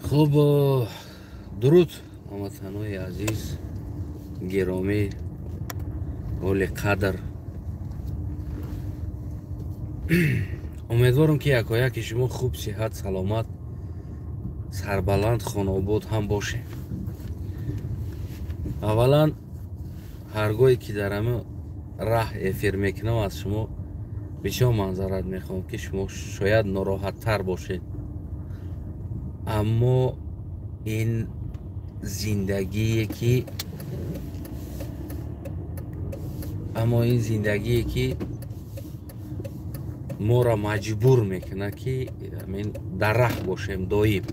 Хуб, дуруд ҳамватанои азиз, гиромӣ, олиқадр. Умедворам, ки якояки шумо хуб, сиҳат, саломат, сарбаланд, хонаобод ҳам бошед. Аввалан, ҳаргоҳе ки дар ҳамин раҳ эфир мекунам, аз шумо бисёр манзарат мехоҳам, ки шумо шояд нороҳаттар бошед, аммо ин зиндагие ки аммо ин зиндагие ки моро маҷбур мекунад, ки дар раҳ бошем доим.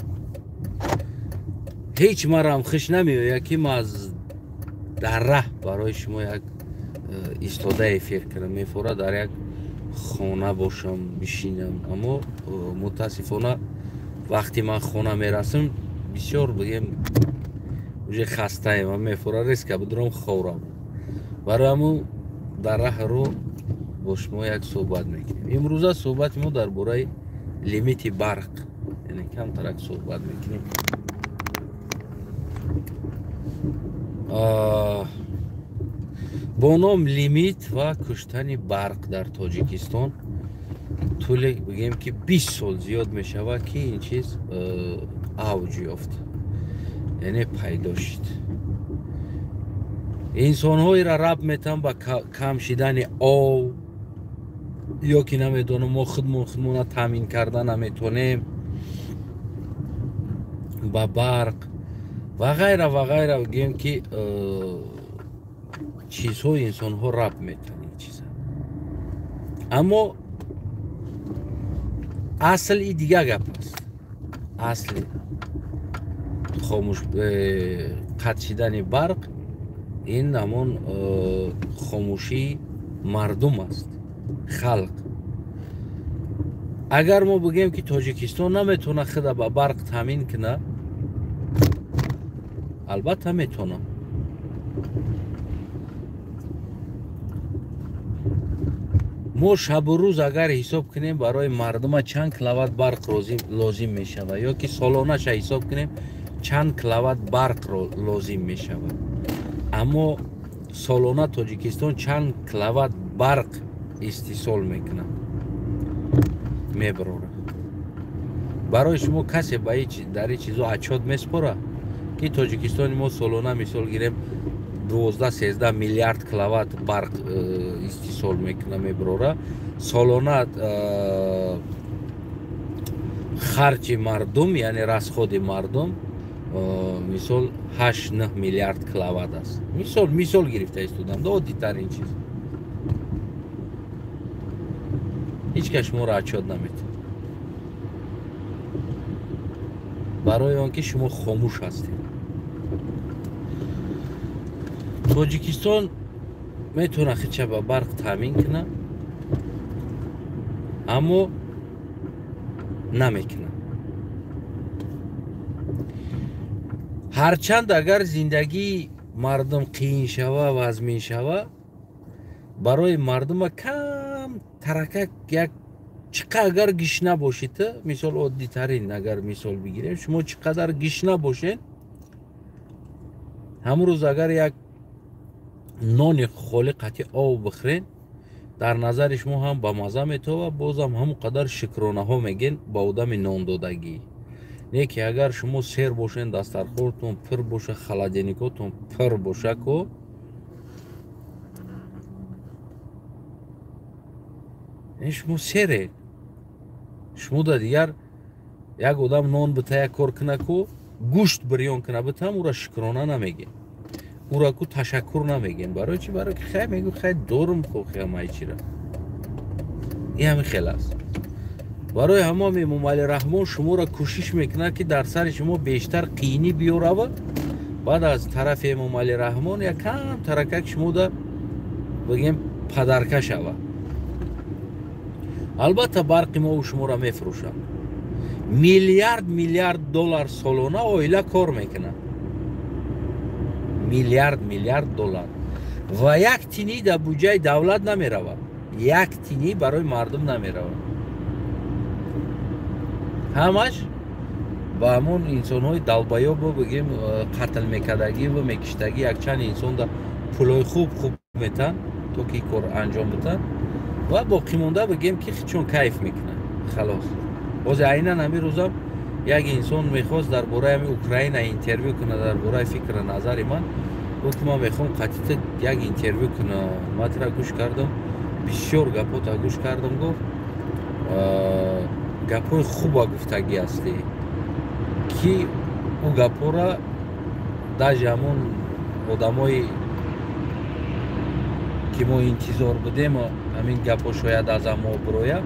Ҳеҷ марам хуш намеояд, ки ма аз дар раҳ барои шумо як истода эфир кунам. Мефора дар як хона бошам, бишинам, аммо мутаассифона вақти ман хона мерасам, бисёр, бигем, уже хастаем ва мефора резко бидурам, ховрам. Барои ҳамун дар раҳро бо шумо як суҳбат мекунем. Имрӯза суҳбати мо дар бораи лимити барқ, яъне камтарак суҳбат мекунем. Бо ном лимит ва куштани барқ дар Тоҷикистон тӯли, бигем, ки 20 сол зиёд мешавад, ки ин чиз авҷ ёфт, яъне пайдо шуд. Инсонҳоеро рабт метавон ба кам шидани об ё ки намедонам, мо худмон худмона таъмин карда наметонем ба барқ ва ғайра ва ғайра. Бигем, ки чизҳои инсонҳо рабт метавон ин чиза, аммо асл и дигар гап аст. Асли хомӯш қатъ шидани барқ ин ҳамон хомӯшии мардум аст, халқ. Агар мо бигӯем, ки Тоҷикистон наметавонад худа ба барқ таъмин кунад, албатта метавонад. Мо шабу рӯз агар ҳисоб кунем, барои мардума чанд киловатт барқ лозим мешавад, ё ки солонаша ҳисоб кунем, чанд киловатт барқ лозим мешавад, аммо солона Тоҷикистон чанд киловатт барқ истеҳсол мекунад, мебарорад? Барои шумо касе дар ин чизо отчёт меспорад, ки Тоҷикистони мо солона, мисол гирем, 12-13 миллиард киловатт барқ истеҳсол мекунад, мебарора? Солона харҷи мардум, яъне расходи мардум, мисол, 8-9 миллиард киловатт аст. Мисол гирифта истодам, оддитарин чиз. Ҳеҷ кас шуморо отчёт наметиҳад, барои он ки шумо хомӯш ҳастед. Тоҷикистон метавонад худша ба барқ таъмин кунад, аммо намекунад. Ҳарчанд агар зиндагии мардум қиин шава, вазмин шава, барои мардума кам таракак як чӣ қадр агар гишна бошед, мисол, оддитарин агар мисол бигирем, шумо чӣ қадар гишна бошед, ҳамун рӯз агар як нони холи қатъи об бихӯред, дар назари шумо ҳам ба мазза метобад, бозам ҳамон қадар шукронаҳо мегӯен ба одами нондодагӣ. Не ки агар шумо сер бошед, дастархортон пур боша, холодильникотон пур боша ку, шумо серед, шумо да дигар як одам нон бита, як кор куна ку, гӯшт бирён куна битам, ӯра шукрона намегем, ӯра ку ташаккур намегем. Барои чи? Барои ки хай мегӯ, хай дорум ку, ҳамаи чира. И ҳамин хел аст. Барои ҳамон Эмомалӣ Раҳмон шуморо кӯшиш мекунад, ки дар сари шумо бештар қиинӣ биёрава. Баъд аз тарафи Эмомалӣ Раҳмон якам таракак шумода, бигем, подарка шавад. Албатта, барқи мову шуморо мефурӯшанд, миллиард миллиард доллар солона оила кор мекунад, миллиард миллиард доллар, ва як тинӣ дар буҷаи давлат намеравад, як тинӣ барои мардум намеравад. Ҳамаш Ба ҳамон инсонҳои долбоёбо бигем, қатл мекардагӣ ва мекиштагӣ якчанд инсонда пулҳои хуб хуб метан, то ки кор анҷом битан, ва боқимонда бигем ки чун кайф мекунанд. Халос. Боз айнан ҳамин рӯзам як инсон мехост дар бораи ҳамин Украина интервю кунад, дар бораи фикру назари ман. Гуфт, ман мехоҳам қатита як интервю кунам, ман тира гӯш кардам, бисёр гапота гӯш кардам, гуфт, гапҳои хуба гуфтагӣ ҳастӣ, ки ӯ гапҳоро даже ҳамон одамои ки мо интизор будем, ҳамин гапҳо шояд аз ҳамо бирояд,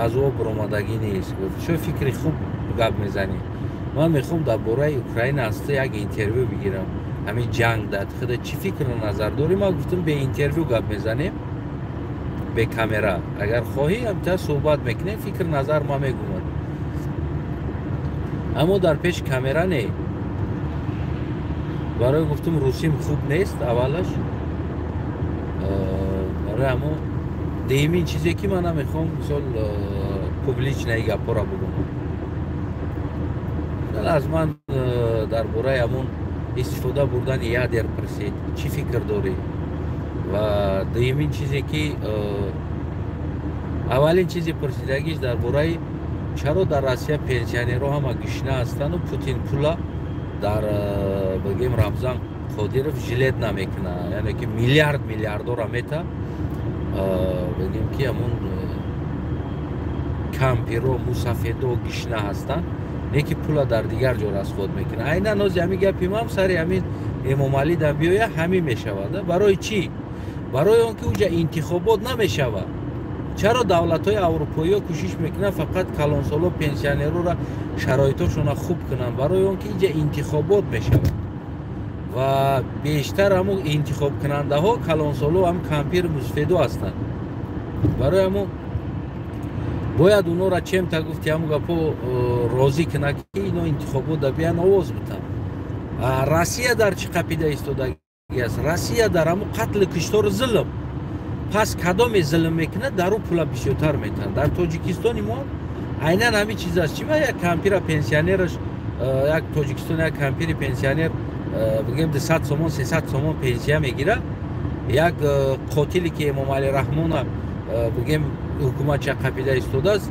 аз ӯ биромадагӣ нест. Гуфт, чо фикри хуб гап мезанӣ, ман мехоҳам дар бораи Украина аз ту як интервю бигирам, ҳамин ҷанг дар худа чӣ фикру назар дорӣ? Ман гуфтам, бе интервю гап мезанем, бе камера, агар хоҳӣ ҳамта суҳбат мекунем, фикр назар ма мегумад, аммо дар пеши камера не. Барои гуфтам, русим хуб нест аввалаш, барои ҳамо дуюмин чизе ки ман намехоҳам, мисол, публично гапҳоро бигӯям. Аз ман дар бораи ҳамон истифода бурдани ядер пурсид, чӣ фикр дорӣ? Ва дуюмин чизе ки, аввалин чизе пурсидагиш дар бораи чаро дар Россия пенсионерҳо ҳама гишна ҳастанду Путин пула дар, бигем, Рамзан Қодиров жалеть намекунад, яъне ки миллиард миллиардора мета, бигем ки ҳамон кампиро, мусафедо гишна ҳастанд, не ки пула дар дигар ҷо расход мекунад. Айнан ҳози ҳамин гапи ман сари ҳамин Эмомалӣ дар биёя, ҳамин мешавад. Барои чӣ? Барои он ки уҷа интихобот намешавад. Чаро давлатҳои аврупоиё кӯшиш мекунанд фақат калонсоло, пенсионерора шароитошонро хуб кунанд? Барои он ки инҷа интихобот мешавад ва бештар ҳамун интихобкунандаҳо калонсоло, ҳам кампир, мусфедо ҳастанд. Барои ҳамун бояд онора чем-то, гуфти, ҳамун гапо розӣ кунад, ки ино интихобот да биян, овоз битанд. Россия дар чӣ қапида истодагӣ аст? Россия дар ҳамун қатли, киштору зулм. Пас кадоме зулм мекунад, дар ӯ пула бисёртар метаҳанд. Дар Тоҷикистони мо айнан ҳамин чиз аст. Чӣ ба як кампира пенсионераш, як Тоҷикистон як кампири пенсионер, бигем, 200 сомон, 300 сомон пенсия мегирад, як қотиле ки Эмомалӣ Раҳмона, бигем, ҳукуматча қапида истодааст,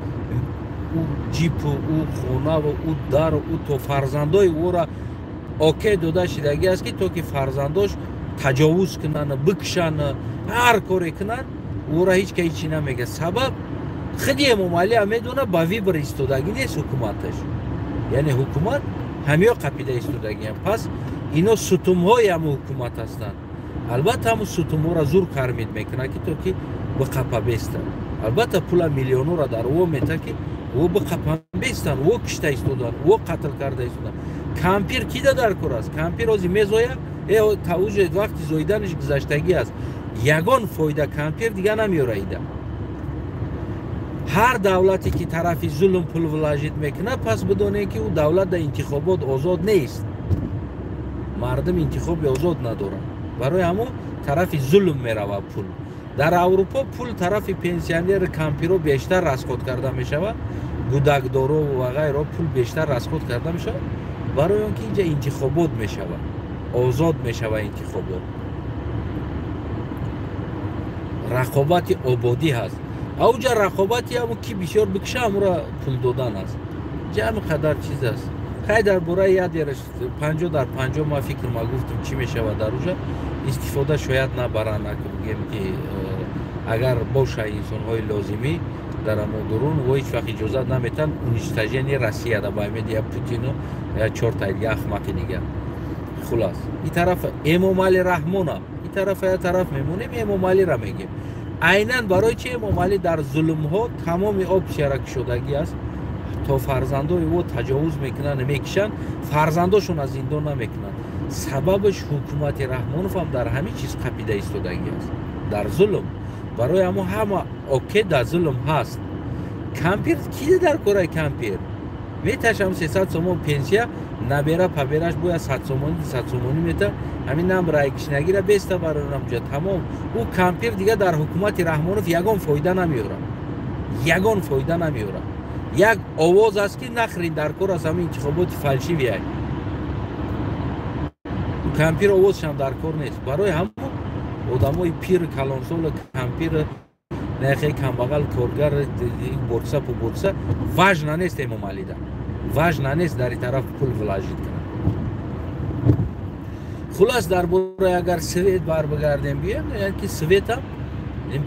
ӯ ҷипу, ӯ хонаву, ӯ дару, ӯ то фарзандои ӯра окей дода шидагӣ аст, ки то ки фарзандош таҷовуз кунанд, бикушанд, ҳар коре кунанд, ӯра ҳеҷ ка ҳечи намегӯяд. Сабаб, худи Эмомалиам медонад, ба выбор истодагӣ нест ҳукуматаш, яъне ҳукумат ҳамиё қапида истодагиам. Пас ино сутумҳои ҳамун ҳукумат ҳастанд. Албатта, ҳамун сутумҳоро зур кормить мекунад, ки то ки биқапа бестанд. Албатта, пула миллионҳоро дар ӯ мета, ки ӯ биқапан бестанд, ӯ кишта истоданд, ӯ қатл карда истоданд. Кампир кида дар кор аст? Кампир ҳозир мезояд, уже вақти зоиданаш гузаштагӣ аст, ягон фоида кампир дига намеёраида. Ҳар давлате ки тарафи зулм пул вложить мекунад, пас бидонед, ки ӯ давлат дар интихобот озод нест, мардум интихоби озод надорад. Барои ҳамон тарафи зулм меравад пул. Дар Аврупо пул тарафи пенсионери, кампиро бештар расход карда мешавад, гудакдоро ва ғайро пул бештар расход карда мешавад, барои он ки инҷа интихобот мешавад, озод мешавад интихобот, рақобати ободӣ ҳаст. Ауҷа рақобати ҳамун ки бисёр бикша, ҳамура пул додан аст. Ҷамъ қадар чиз аст. Хай, дар бораи ядераш 50 дар 50 ма фикр ма гуфтам, чӣ мешавад дар уҷа, истифода шояд набаранд, бигем ки агар боша инсонҳои лозимӣ дар амо дурун, во ҳеҷ вақт иҷозат наметан уничтожение Россия да баймеди я Путину, я чорта дига ахмақи дига. Хулас, и тарафа Эмомалӣ Раҳмона, и тарафа я тараф мемонем, Эмомалира мегем. Айнан барои чи Эмомалӣ дар зулмҳо тамоми опсияра кушодагӣ аст, то фарзандои ӯ таҷовуз мекунанд, мекишанд, фарзандошон аз зиндон намекунанд? Сабабаш, ҳукумати Раҳмонов ҳам дар ҳамин чиз қапида истодагӣ аст, дар зулм. Барои ҳамо ҳама окей дар зулм ҳаст. Кампир киде дар кораи? Кампир меташам 300 сомон пенсия, набера пабераш бояд 100 сомонӣ, 200 сомонӣ мета, ҳамин намраи кишнагира беста баронамҷа, тамом. Ӯ кампир дига дар ҳукумати Раҳмонов ягон фоида намеёрад, ягон фоида намеёрад. Як овоз аст, ки нахрин дар кор аст ҳамин интихоботи фальшивия. Кампир овозшам дар кор нест. Барои ҳамон одамои пир, калонсол, кампир, нахе камбағал, коргар, борса пуборса важно нест. Эмомалида важно нест дар ин тараф пул вложить кунад. Хулас, дар бораи агар свет барбигардем, бием, яъне ки светам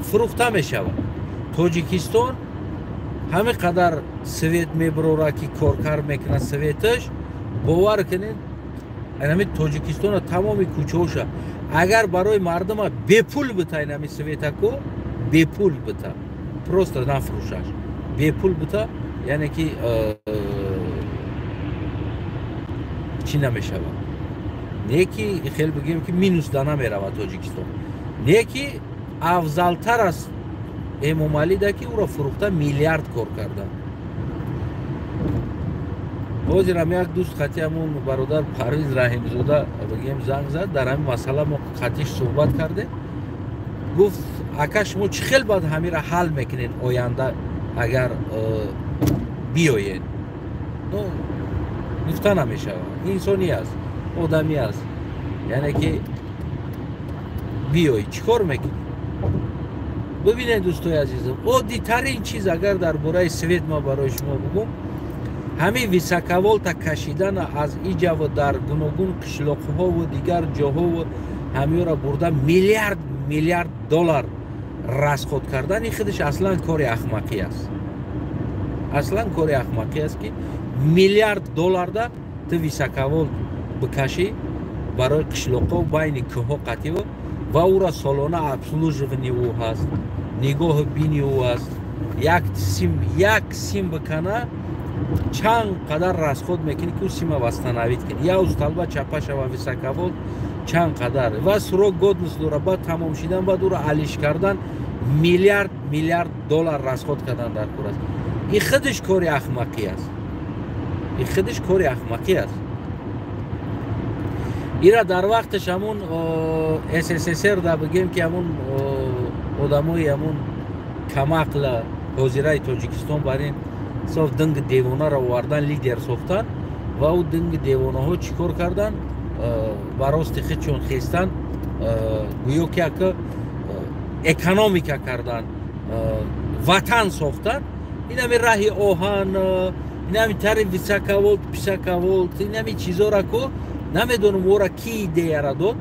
фурӯхта мешавад. Тоҷикистон ҳамин қадар свет мебарора, ки коркар мекунад светаш. Бовар кунед, ҳамин Тоҷикистона тамоми кӯчаоша агар барои мардума бепул бита, инами светако бепул бита, просто нафурӯшаш, бепул бита, яъне ки чӣ намешавад, не ки хел бигӯем, ки минус да намеравад Тоҷикистон, не ки афзалтар аст Эмомалида, ки ӯро фурӯхта миллиард кор кардан. Ҳозирам як дӯст хати ҳамон бародар Парвиз Раҳимзода бигем занг зад, дар ҳамин масъала мо хатиш суҳбат кардем. Гуфт: ака, шумо чӣ хел баъд ҳамира ҳал мекунед оянда, агар биёед? Ну, гуфта намешавад, инсонӣ аст, одамӣ аст, яъне ки биёй, чӣ кор мекунӣ? Бибинед, дӯстои азизам, оддитарин чиз агар дар бораи свет ма барои шумо бигӯм, ҳамин высоковольта кашидана аз иҷаву дар гуногун қишлоқҳову дигар ҷоҳову ҳамиёра бурда миллиард миллиард доллар расход кардан, ин худаш аслан кори ахмақӣ аст. Аслан кори ахмақӣ аст, ки миллиард долларда ту высоковольт бикашӣ барои қишлоқҳо байни кӯҳҳо қативо, ва ӯра солона обслуживание ӯ ҳаст, нигоҳу бини ӯ аст. Як сим, як сим бикана, чанд қадар расход мекунӣ, ки ӯ сима восстановить кунӣ, я столба чапа шава, высоковольт чанд қадар ва срок годность дора, баъд тамом шидан, баъд ӯро алиш кардан, миллиард миллиард доллар расход кардан дар кор аст. Ин худаш кори ахмақӣ аст, ин худаш кори ахмақӣ аст. Ира дар вақташ ҳамун СССР да бигем, ки ҳамун одамои ҳамун камақла ҳозираи Тоҷикистон бар ин соф динги девонаро овардан, лидер сохтан, ва ӯ динги девонаҳо чӣ кор кардан? Ба рости худшон хестан, гӯё ки яка экономика кардан, ватан сохтан. Инами раҳи оҳан, инами тари высоковольт, писаковольт, инами чизора ку намедонам ора ки идеяра дод,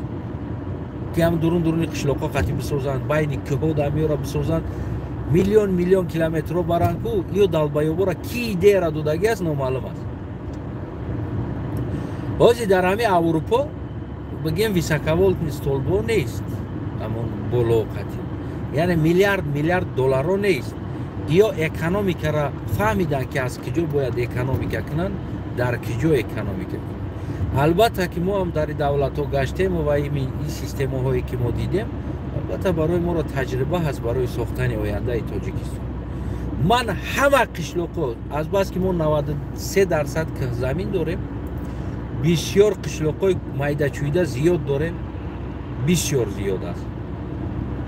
ки ҳам дурун дуруни қишлоқҳо қатӣ бисозанд, байни кӯҳо дамиёра бисозанд, миллион миллион километрҳо баранд ку. Ё долбоёбора ки идеяра додагӣ аст, номаълум аст. Ҳозир дар ҳамин Аврупо бигем высоковольтный столбо нест, ҳамон боло қатӣ, яъне миллиард миллиард долларро нест. Ё экономикара фаҳмиданд, ки аз киҷо бояд экономика кунанд, дар киҷо экономика кунанд. Албатта ки мо ҳам дар давлатҳо гаштем ва ин системаҳое ки мо дидем, албатта барои моро таҷриба ҳаст барои сохтани ояндаи Тоҷикистон. Ман ҳама қишлоқҳо, азбаски мо 93% замин дорем, бисёр қишлоқҳои майдачӯйда зиёд дорем, бисёр зиёд аст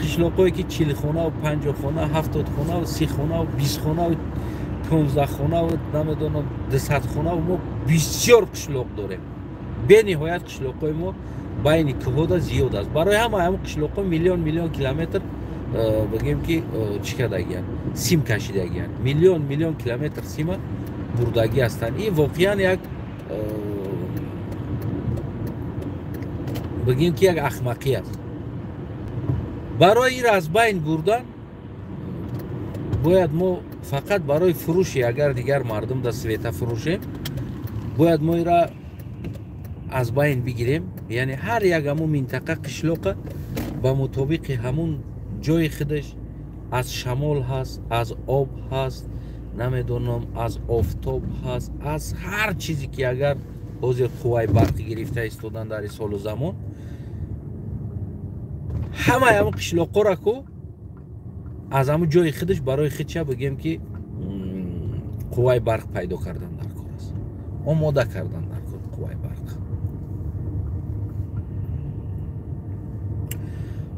қишлоқҳое, ки 40 хонаву 50 хона, 70 хонаву 30 хонаву 20 хонаву 15 хонаву намедонам 200 хонаву. Мо бисёр қишлоқ дорем, бениҳоят қишлоқҳои мо байни кӯҳода зиёд аст. Барои ҳама ҳамн қишлоқҳо миллион миллион километр бигем ки чӣ кардагиянд, сим кашидагиянд, миллион миллион километр сима бурдагӣ ҳастанд. Ин воқеан як бигем ки як ахмақӣ аст. Барои ира аз байн бурдан бояд мо фақат барои фурӯши, агар дигар мардум да света фурӯшем, бояд мо ира аз байн бигирем. Яъне ҳар як ҳамун минтақа, қишлоқа ба мутобиқи ҳамун ҷои худаш, аз шамол ҳаст, аз об ҳаст, намедонам, аз офтоб ҳаст, аз ҳар чизе ки агар ҳозир қувваи барқӣ гирифта истодан дар ин солу замон, ҳамаи ҳамун қишлоқҳоро ку аз ҳамун ҷои худаш барои худша бигем ки қувваи барқ пайдо кардан дар кор аст, омода кардан дар кор қувваи барқ.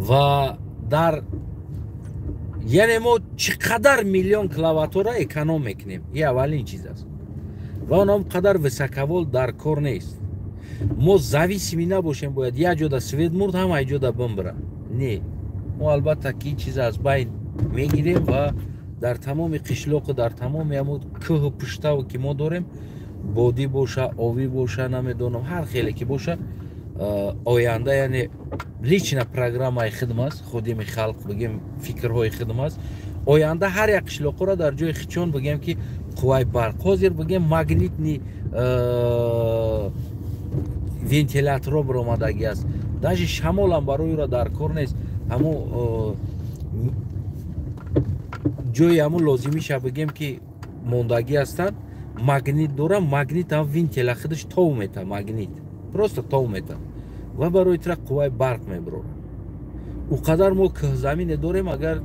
Ва дар Яъне мо чӣ қадар миллион киловаттҳоро эконом мекунем, и аввалин чиз аст. Ва он қадар высоковольт дар кор нест. Мо зависимый набошем, бояд як ҷода свет мурд, ҳама ҷода бимбира. Не, мо албатта ки ин чиз аз байн мегирем ва дар тамоми қишлоқу дар тамоми ҳамун кӯҳу пуштаву ки мо дорем, бодӣ боша, овӣ боша, намедонам, ҳар хеле ки боша, оянда, яъне лично программаи хидм аст, ходими халқ бигем, фикрҳои хидм аст. Оянда ҳар як қишлоқҳоро дар ҷои хичон бигем ки қувваи барқ, ҳозир бигем, магнитный вентиляторҳо биромадагӣ аст, даже шамолам барои ӯро дар кор нест. Ҳамун ҷои ҳамун лозимиша бигем ки мондагӣ ҳастанд, магнит дора, магнит ҳам вентиля худаш тов мета, магнит просто тов мета ва барои тира қувваи барқ мебирорад. Ӯ қадар мо кӯҳзамине дорем, агар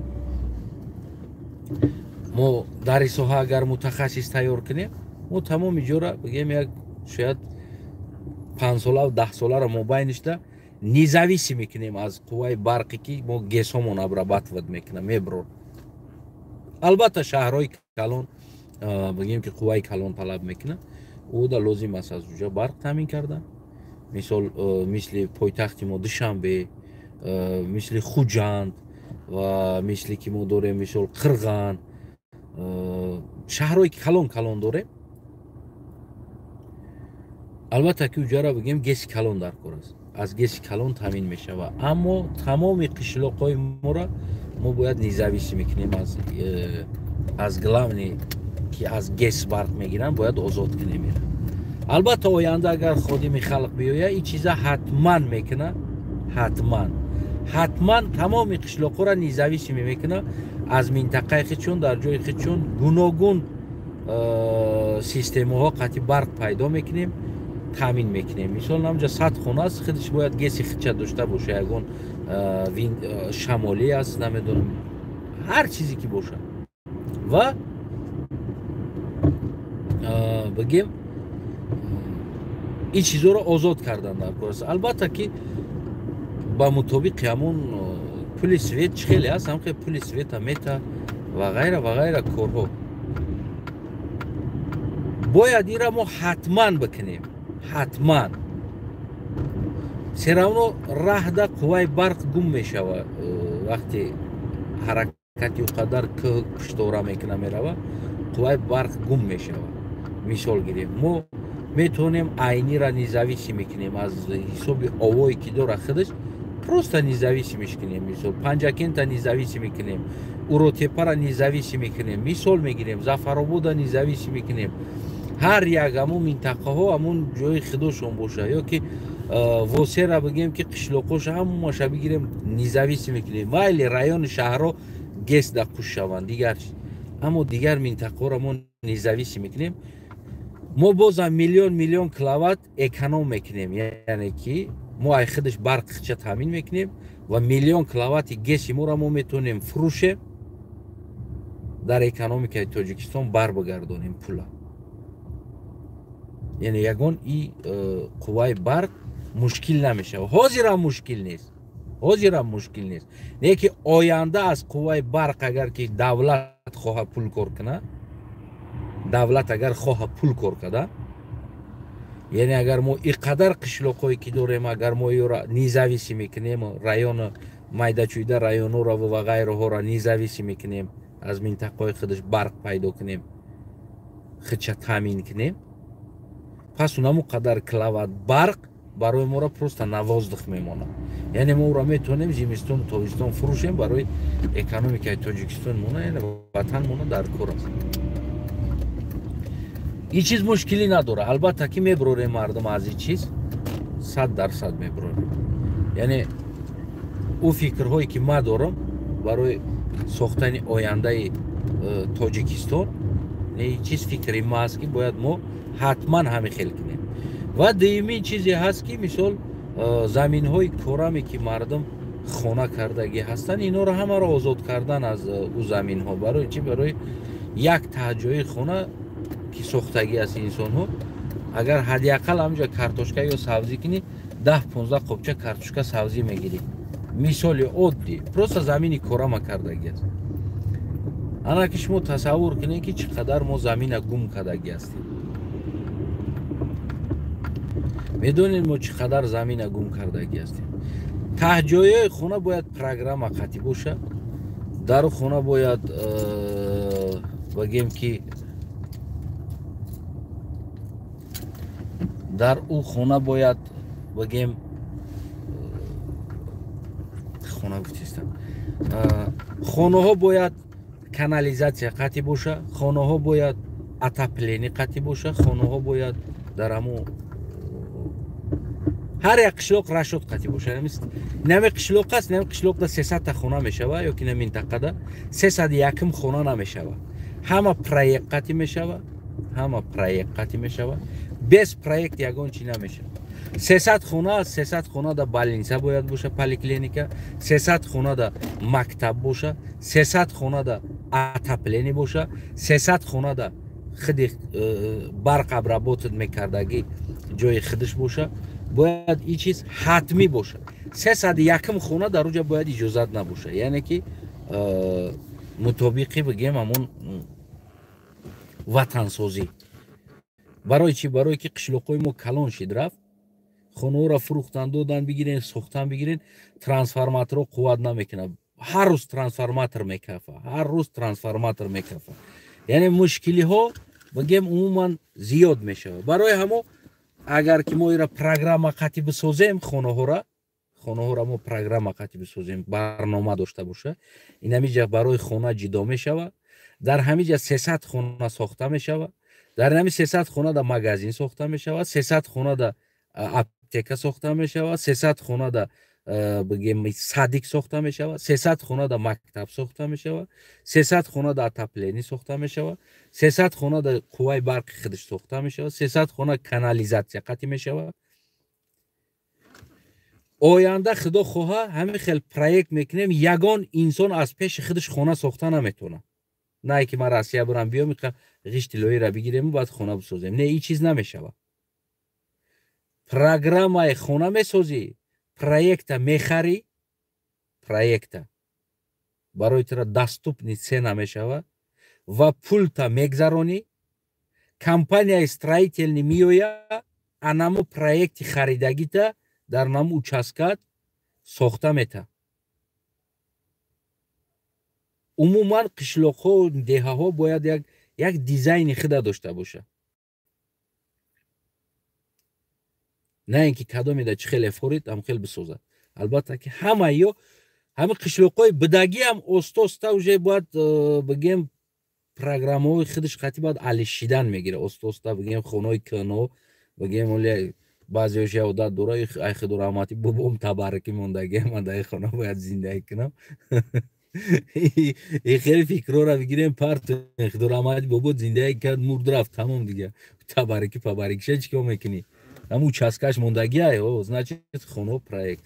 мо дар ин соҳа агар мутахассис тайёр кунем, мо тамоми ҷора бигем, як шояд 5 солаву 10 соларо мобайнишда независим мекунем аз қувваи барқе ки мо ГЭСҳомон обрабатывать мекунам, мебирор. Албатта, шаҳрҳои калон бигем ки қувваи калон талаб мекунад, ӯда лозим аст аз уҷа барқ таъмин кардан. Мисол, мисли пойтахти мо Душанбе, мисли Хуҷанд ва мисли ки мо дорем, мисол, Қирған, шаҳрҳое ки калон калон дорем, албатта ки уҷара бигем ГЭСи калон дар кор аст, аз ГЭСи калон таъмин мешавад. Аммо тамоми қишлоқҳои моро мо бояд независим мекунем аз главный ки аз ГЭС барқ мегиранд, бояд озод кунем. Албатта, оянда агар ходими халқ биёяд, ин чиза ҳатман мекунад, ҳатман, ҳатман тамоми қишлоқҳоро независимый мекунад аз минтақаи худшон, дар ҷои худшон гуногун системаҳо қатъи барқ пайдо мекунем, таъмин мекунем. Мисол, намҷа 100 хона аст, худаш бояд ГЭСи худша дошта боша, ягон шамолӣ аст, намедонам, ҳар чизе ки бошад ва бигем, ин чизҳоро озод кардан дар кор аст. Албатта ки ба мутобиқи ҳамон пули свет чӣ хеле аст, ҳам пули света мета ва ғайра ва ғайра корҳо. Бояд инра мо ҳатман бикунем, ҳатман. Всё равно раҳда қувваи барқ гум мешава, вақте ҳаракати ӯ қадар кӯҳ пуштора мекуна, мерава, қувваи барқ гум мешава. Мисол гирем, мо метавонем Айнира независим мекунем аз ҳисоби овое ки дора худаш, просто независим мекунем. Мисол, Панҷакента независим мекунем, Уротепара независим мекунем, мисол мегирем, Зафаробода независим мекунем. Ҳар як ҳамун минтақаҳо ҳамун ҷои худошон боша ё ки Восера бигем ки қишлоқоша ҳамаша бигирем, независим мекунем. Майли, райони шаҳрҳо ГЭС да қуш шаванд, дигар, аммо дигар минтақаҳоро мо независим мекунем. Мо бозам миллион миллион киловатт эконом мекунем, яъне ки мо ай худаш барқ хича таъмин мекунем ва миллион киловатти ГЭСи моро мо метавонем фурӯшем, дар экономикаи Тоҷикистон бар бигардонем пула. Яъне ягон и қувваи барқ мушкил намешавад. Ҳозирам мушкил нест, ҳозирам мушкил нест, не ки оянда аз қувваи барқ агар ки давлат хоҳад пул кор кунад, давлат агар хоҳад пул кор карда, яъне агар мо и қадар қишлоқҳое ки дорем, агар мо ёро независим мекунем, району майдачӯйда районҳоро ва ғайраҳоро независим мекунем, аз минтақаҳои худаш барқ пайдо кунем, худша таъмин кунем, пас унамо қадар киловатт барқ барои моро просто на воздух мемонад. Яъне мо ӯро метавонем зимистону тобистон фурӯшем, барои экономикаи Тоҷикистон мона, яъне ватан мона дар кор аст. Ин чиз мушкилӣ надорад. Албатта ки мебурорем мардум аз ин чиз, 100% мебурорем. Яъне ӯ фикрҳое ки ма дорам барои сохтани ояндаи Тоҷикистон, ин чиз фикри ма аст ки бояд мо ҳатман ҳамин хел кунем. Ва дуюмин чизе ҳаст ки, мисол, заминҳои кораме ки мардум хона кардагӣ ҳастанд, инҳоро ҳамаро озод кардан аз ӯ заминҳо. Барои чӣ? Барои як таҳҷои хона ки сохтагӣ аст инсонҳо, агар ҳадди ақал ҳамҷа картошка ё сабзӣ кунӣ, 10-15 қопча картошка, сабзӣ мегирӣ. Мисоли оддӣ, просто замини корама кардагӣ аст. Ана ки шумо тасаввур кунед, ки чӣ қадар мо замина гум кардагӣ ҳастем. Медонед, мо чӣ қадар замина гум кардагӣ ҳастем? Таҳҷоиҳои хона бояд программа қатъӣ боша. Дару хона бояд, бигем ки, дар ӯ хона бояд, бигем, хона гуфтистам, хонаҳо бояд канализатсия қатъӣ боша, хонаҳо бояд отопление қатъӣ боша, хонаҳо бояд дар ҳамо ҳар як қишлоқ расчёт қатъӣ боша. Нами қишлоқ аст, нами қишлоқда 300 та хона мешава ё ки на минтақада 301-м хона намешава. Ҳама проект қатъӣ мешава, ҳама проект қатъӣ мешава. Без проект ягон чи намешава. 300 хона, 300 хонада больница бояд боша, поликлиника, 300 хонада мактаб боша, 300 хонада отопление боша, 300 хонада худи барқ обработать мекардагӣ ҷои худаш боша. Бояд ин чиз ҳатмӣ боша. 301-м хона дар уҷа бояд иҷозат набоша, яъне ки мутобиқи, бигем, ҳамон ватансозӣ. Барои чӣ? Барое ки қишлоқҳои мо калон шид, рафт, хонаҳоро фурӯхтан, додан бигирен, сохтан бигирен, трансформаторҳо қувват намекунад. Ҳар рӯз трансформатор мекафа, ҳар рӯз трансформатор мекафа. Яъне мушкилиҳо, бигем, умуман зиёд мешавад. Барои ҳамо, агар ки мо ира программа қатъӣ бисозем, хонаҳоро мо программа қатъӣ бисозем, барнома дошта боша, инамиҷа барои хона ҷидо мешава, дар ҳамиҷа 300 хона сохта мешава, дар ҳами 300 хонада магазин сохта мешава, 300 хонада аптека сохта мешава, 300 хонада, бигем, садик сохта мешава, 300 хонада мактаб сохта мешава, 300 хонада отопление сохта мешава, 300 хонада қувваи барқи худаш сохта мешава, 300 хона канализатсия қатъӣ мешава. Оянда, худо хоҳа, ҳамин хел проект мекунем. Ягон инсон аз пеши худаш хона сохта наметавонад. На ки ман Россия бурам, биём, ғишти тиллоиро бигирему баъд хона бисозем. Не, ин чиз намешавад. Программаи хона месозӣ, проекта мехарӣ, проекта барои тура доступный цена мешавад ва пулта мегзаронӣ, компанияи строительный меоя, анаму проекти харидагита дар наму участкат сохта мета. Умуман қишлоқҳо, деҳаҳо бояд як дизайни худа дошта бошад, на ин ки кадомеда чӣ хеле форид, ҳам хел бисозад. Албатта ки ҳама ё ҳами қишлоқҳои бидагиам оста-оста уже бояд, бигем, программаҳои худаш қатъи бояд алишидан мегира оста-оста, бигем, хонаҳои кӯҳно, бигем, оли баъзеош я одат дора: ай худо раҳмати бобом табаррукӣ мондагӣ, ман дар хона бояд зиндагӣ кунам. И хеле фикрҳоро бигирем, парт. Худо раҳмати бобо зиндагӣ кард, мурд, рафт, тамом, дига табаррукӣ пабаррукиша чӣ кор мекунӣ? Ҳам участкаш мондагиай, значит, хона проект,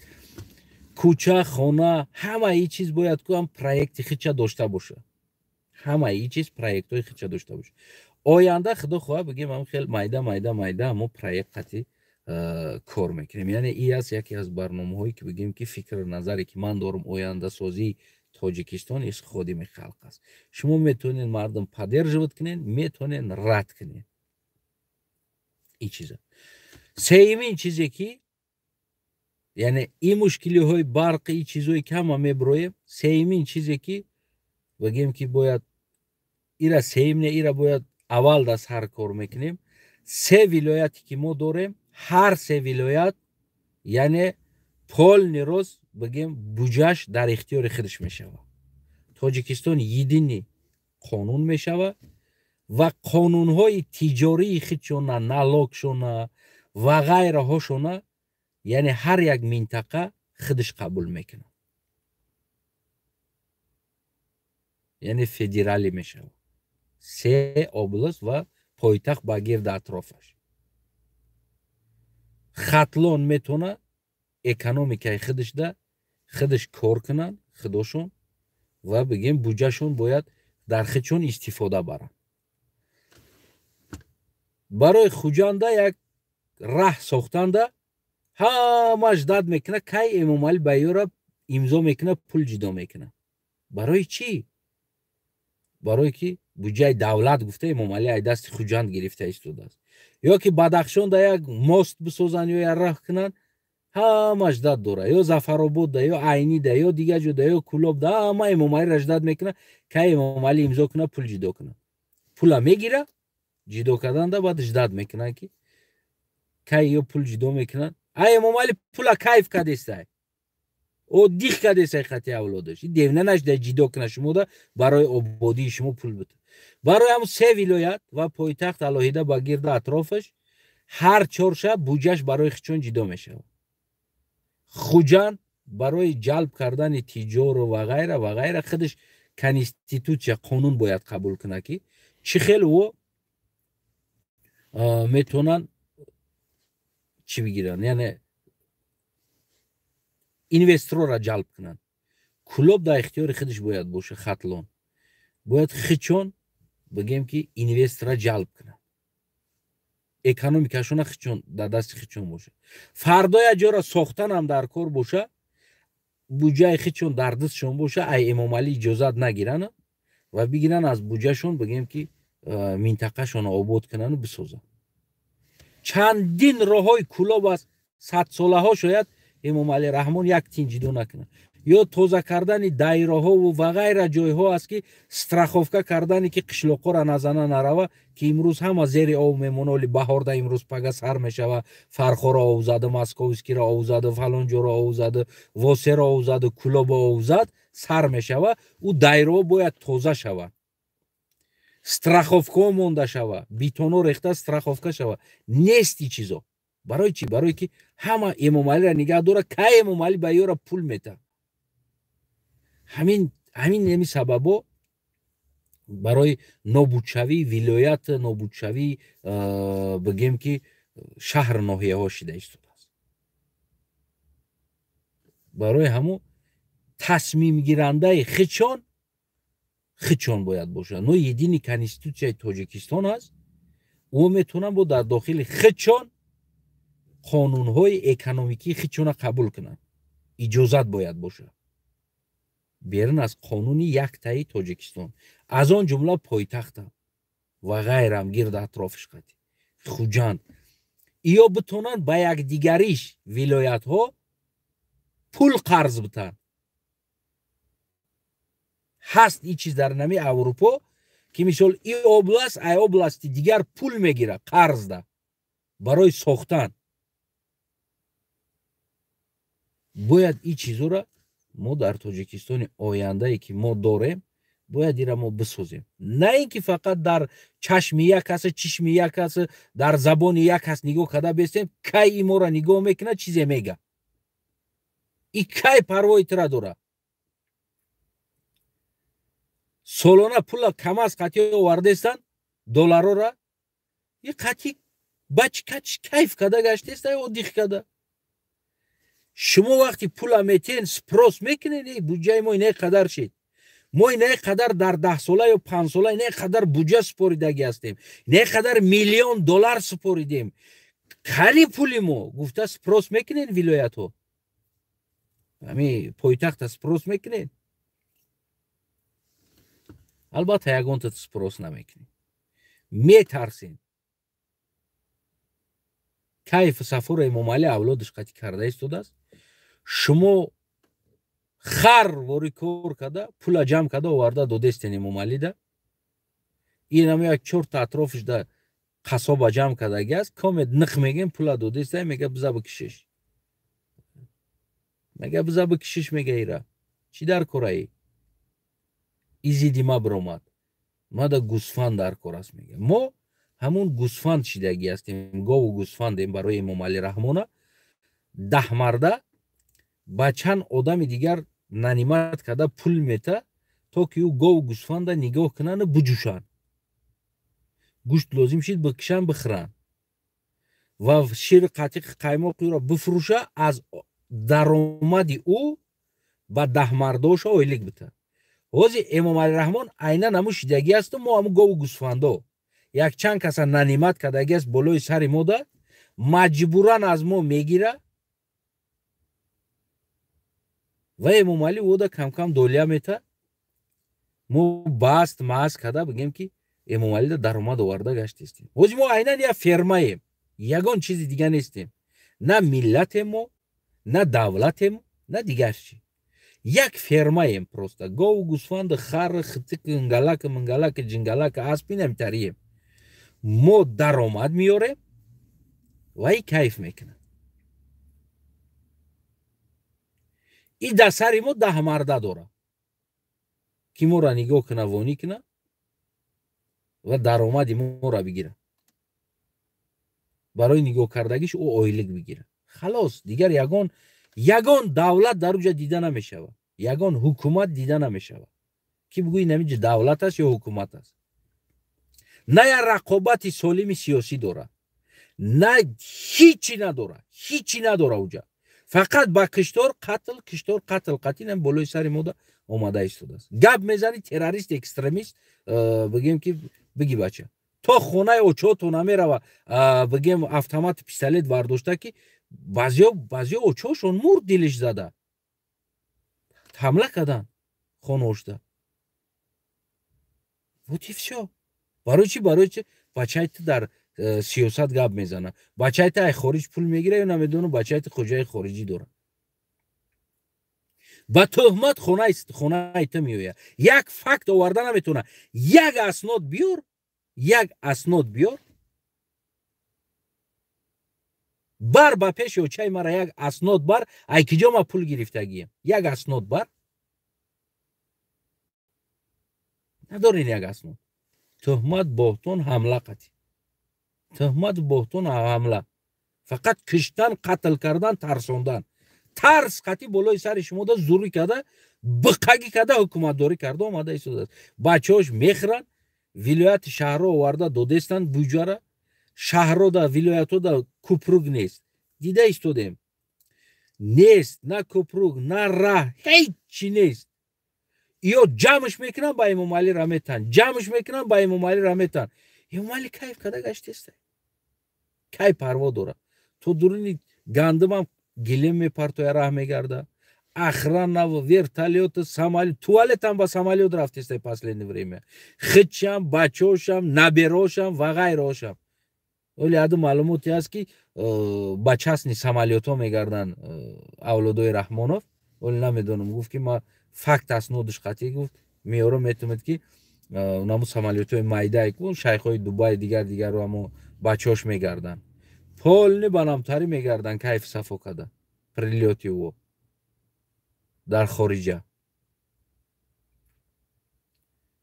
кӯча, хона, ҳама ин чиз бояд ку ҳам проекти худша дошта боша, ҳама ин чиз проектҳои худша дошта боша. Оянда, худо хоҳа, бигем, ҳам хел майда майда майда мо проект қатъи кор мекунем. Яъне и аст яке аз барномаҳое ки, бигем, ки фикру назаре ки ман дорам. Ояндасозии Тоҷикистон ис ходими халқ аст. Шумо метавонед, мардум, поддерживать кунед, метавонед рад кунед ин чиза. Сеюмин чизе ки, яъне ин мушкилиҳои барқи, ин чизое ки ҳама меброем, сеюмин чизе ки, бигем, ки бояд ира сеюм не, ира бояд аввал да сар кор мекунем. Се вилояте ки мо дорем, ҳар се вилоят, яъне полный рост, бигем, буҷаш дар ихтиёри худаш мешавад. Тоҷикистон единый қонун мешавад ва қонунҳои тиҷории худшона, налогшона ва ғайраҳошона, яъне ҳар як минтақа худаш қабул мекунад. Яъне федералӣ мешавад, се област ва пойтахт ба гирди атрофаш. Хатлон метавонад экономикаи худашда худаш кор кунанд худошон ва, бигем, буҷашон бояд дар худшон истифода баранд. Барои Хуҷанда як раҳ сохтанда ҳамаш дад мекунад, кай Эмомалӣ ба ёра имзо мекунад, пул ҷидо мекунад. Барои чӣ? Барое ки буҷаи давлат гуфта Эмомалӣ ай дасти Хуҷанд гирифта истодааст. Ё ки Бадахшон да як мост бисозанд ё як раҳ кунанд, ҳама ждать дора. Ё Зафаробод да, ё Айни да, ё дигар ҷо да, ё Кӯлоб да, ҳама Эмомалиро ждать мекунад, кай Эмомалӣ имзо кунад, пул ҷидо кунад. Пула мегира, ҷидо карданда баъд ждать мекунанд, ки кай ё пул ҷидо мекунанд. Ай Эмомалӣ пула кайф кадестай, о дих кадестай хати авлодаш. Девна нашда ҷидо кунад шумода барои ободии шумо пул бита. Барои ҳамун се вилоят ва пойтахт алоҳида ба гирда атрофаш ҳар чорша буҷаш барои хичон ҷидо мешавад. Хуҷанд барои ҷалб кардани тиҷору ва ғайра ва ғайра худаш конститутсия, қонун бояд қабул кунад, ки чӣ хел ӯ метавонанд чӣ бигиранд, яъне инвесторро ҷалб кунанд. Кӯлоб дар ихтиёри худаш бояд боша, Хатлон бояд хичон бигем, ки инвестора ҷалб кунанд, экономикашона хичон дар дасти хичон боша. Фардо як ҷоро сохтанам дар кор боша, буҷаи хичон дар дастшон боша, ай Эмомалӣ иҷозат нагиранд ва бигиранд аз буҷашон, бигем ки минтақашонро обод кунану бисозанд. Чандин роҳҳои Кӯлоб аст, садсолаҳо шояд Эмомалӣ Раҳмон як тин ҷидо накунад. Ё тоза кардани дайроҳову ва ғайра ҷойҳо аст, ки страховка кардане, ки қишлоқҳоро назана нарава, ки имрӯз ҳама зери об мемона. Оли баҳорда имрӯз пага сар мешава, Фархоро об зада, Московскиро об зада, фалон ҷоро об зада, Восеро об зада, Кӯлобо об зад, сар мешава. Ӯ дайроҳо бояд тоза шавад, страховкаҳо монда шава, бетоно рехта страховка шава. Нести чизо. Барои чӣ? Барое ки ҳама Эмомалиро нигаҳ дора, кай Эмомалӣ ба ёра пул мета. Ҳамин еми сабабо барои нобудшавии вилоят, нобудшавии, бигем ки, шаҳр ноҳияҳо шида истодааст. Барои ҳамун тасмимгирандаи хичон хичон бояд бошад. Но единый конститутсияи Тоҷикистон аст, ӯ метавонанд бо дар дохили хичон қонунҳои экономикии хичона қабул кунанд, иҷозат бояд бошад берун аз қонуни яктаи Тоҷикистон, аз он ҷумла пойтахтам ва ғайрам гирд атрофиш қати Хуҷанд. Иё битонанд ба якдигариш вилоятҳо пул қарз битанд. Ҳаст ин чиз дар нами Аврупо, ки мисол и област ай области дигар пул мегирад қарзда барои сохтан. Бояд ин чизоро мо дар Тоҷикистони ояндае, ки мо дорем, бояд ира мо бисозем. На ин ки фақат дар чашми як каса, чишми як каса, дар забони як кас нигоҳ карда бестем, кай и моро нигоҳ мекунад, чизе мега. И кай парвои тира дора. Солона пула камаз қатӣ овардестанд, долларора, и қатӣ бачкач кайф карда гаштеста, одих карда. Шумо вақти пула метен, спрос мекунед, буҷаи мо ине қадар шид. Мо ине қадар дар 10 сола ё 5 сола ине қадар буҷа супоридагӣ ҳастем, ине қадар миллион доллар супоридем. Кали пули мо гуфта спрос мекунед вилоятҳо? Ҳами пойтахта спрос мекунед? Албатта ягонта спрос намекунед. Метарсем. Кайфу сафуро Эмомалӣ авлодаш қатӣ карда истодааст. Шумо хар вори кор карда, пула ҷамъ карда оварда додестен Эмомалида. Инам як чорта атрофиш да қасоба ҷамъ кардаги аст, комет ниқ мегем, пула додеста, мега биза бикишиш. Мега биза бикишиш, мега ира. Чӣ дар кораи? Изиди ма биромад. Мада гусфанд дар кор аст, мега. Мо ҳамун гусфанд шидагӣ ҳастем, гову гусфандем барои Эмомалӣ Раҳмона. 10 марда ба чанд одами дигар нанимать карда пул мета, то ки ӯ гову гусфанда нигоҳ кунану буҷӯшанд, гӯшт лозим шид бикишанд, бихӯранд ва шири қатиқи қаймоқи ӯро бифурӯша, аз даромади ӯ ба даҳмардоша ойлик бита. Ҳозир Эмомалӣ Раҳмон айнан ҳамун шидагӣ асту мо ҳамун гову гусфандо якчанд каса нанимать кардагӣ аст болои сари мода, маҷбуран аз мо мегира ва Эмомалӣ ода камкам долия мета. Мо баст маз када бигем ки Эмомалида даромад оварда гаштистем. Ҳозир мо айнан як фермаем, ягон чизи дига нестем. На миллатем мо, на давлатем, на дигар чи. Як фермаем просто. Гову, гӯсфанду, хар, хитик, нгалак, мингалак, ҷингалак, асп инамтарием. Мо даромад меёрем ва и кайф мекунад. И дар сари мо 10 марда дора ки моро нигоҳ куна, вонӣ куна ва даромади моро бигира. Барои нигоҳ кардагиш ӯ ойлик бигира. Халос, дигар ягон давлат дар уҷа дида намешавад, ягон ҳукумат дида намешавад ки бигӯӣ намиҷа давлат аст ё ҳукумат аст. На як рақобати солими сиёсӣ дорад, на ҳичи надора, ҳичи надора уҷа. Фақат ба киштор қатл, киштор қатл, қатл ин болои сари мода омада истодааст. Гап мезанӣ террорист, экстремист, бигем ки биги бача. То хонаи очото намерава, бигем автомат, пистолет бардошта ки баъзеё очошон мурд, дилиш зада. Ҳамла кардан хонаошда. Вот и всё. Барои чи? Барои чи бачаи ту дар сиёсат гап мезана. Бачаи ту ай хориҷ пул мегира ё намедонам, бачаи ту хоҷаи хориҷӣ дорад. Ба тӯҳмат хонаи ту меояд. Як факт оварда наметавона. Як аснод биёр, як аснод биёр. Бар ба пеши очаи мара як аснод бар, ай киҷо ма пул гирифтагием. Як аснод бар. Надорин як аснод. Тӯҳмат, боҳтон, ҳамла қатӣ. Тӯҳмат, боҳтон, ҳамла. Фақат киштан, қатл кардан, тарсондан. Тарс қатӣ болои сари шумода зурӣ карда, биқагӣ карда, ҳукуматдорӣ карда омада истодааст. Бачаҳош мехӯранд, вилояти шаҳрҳо оварда додестанд буҷара, шаҳрҳода, вилоятҳода купрук нест. Дида истодем. Нест, на купрук, на раҳ, ҳеҷ нест. Ё ҷамъш мекунанд ба Эмомалӣ раметан, ҷамъш мекунанд ба Эмомалӣ раметан. Эмомалӣ кайф карда гаштест. Кай парво дорад. То дуруни гандумам гилем мепартоя, раҳ мегарда. Охрана, вертолёт, самолёт, туалетам ба самолёт рафтест последнее время. Хичам, бачошам, наберошам ва ғайрошам. Оли аду маълумоте аст ки ба частни самолётҳо мегарданд авлодои Раҳмонов. Оли намедонам, гуфт ки ма факт аснодиш қатъӣ гуфт, меёрам метавонад ки наму самолётҳои майдае ку шайхҳои Дубай дигар дигарро амо бачаҳош мегарданд. Полни ба намтарӣ мегарданд, кайф сафо карда. Прилёти ӯ дар хориҷа.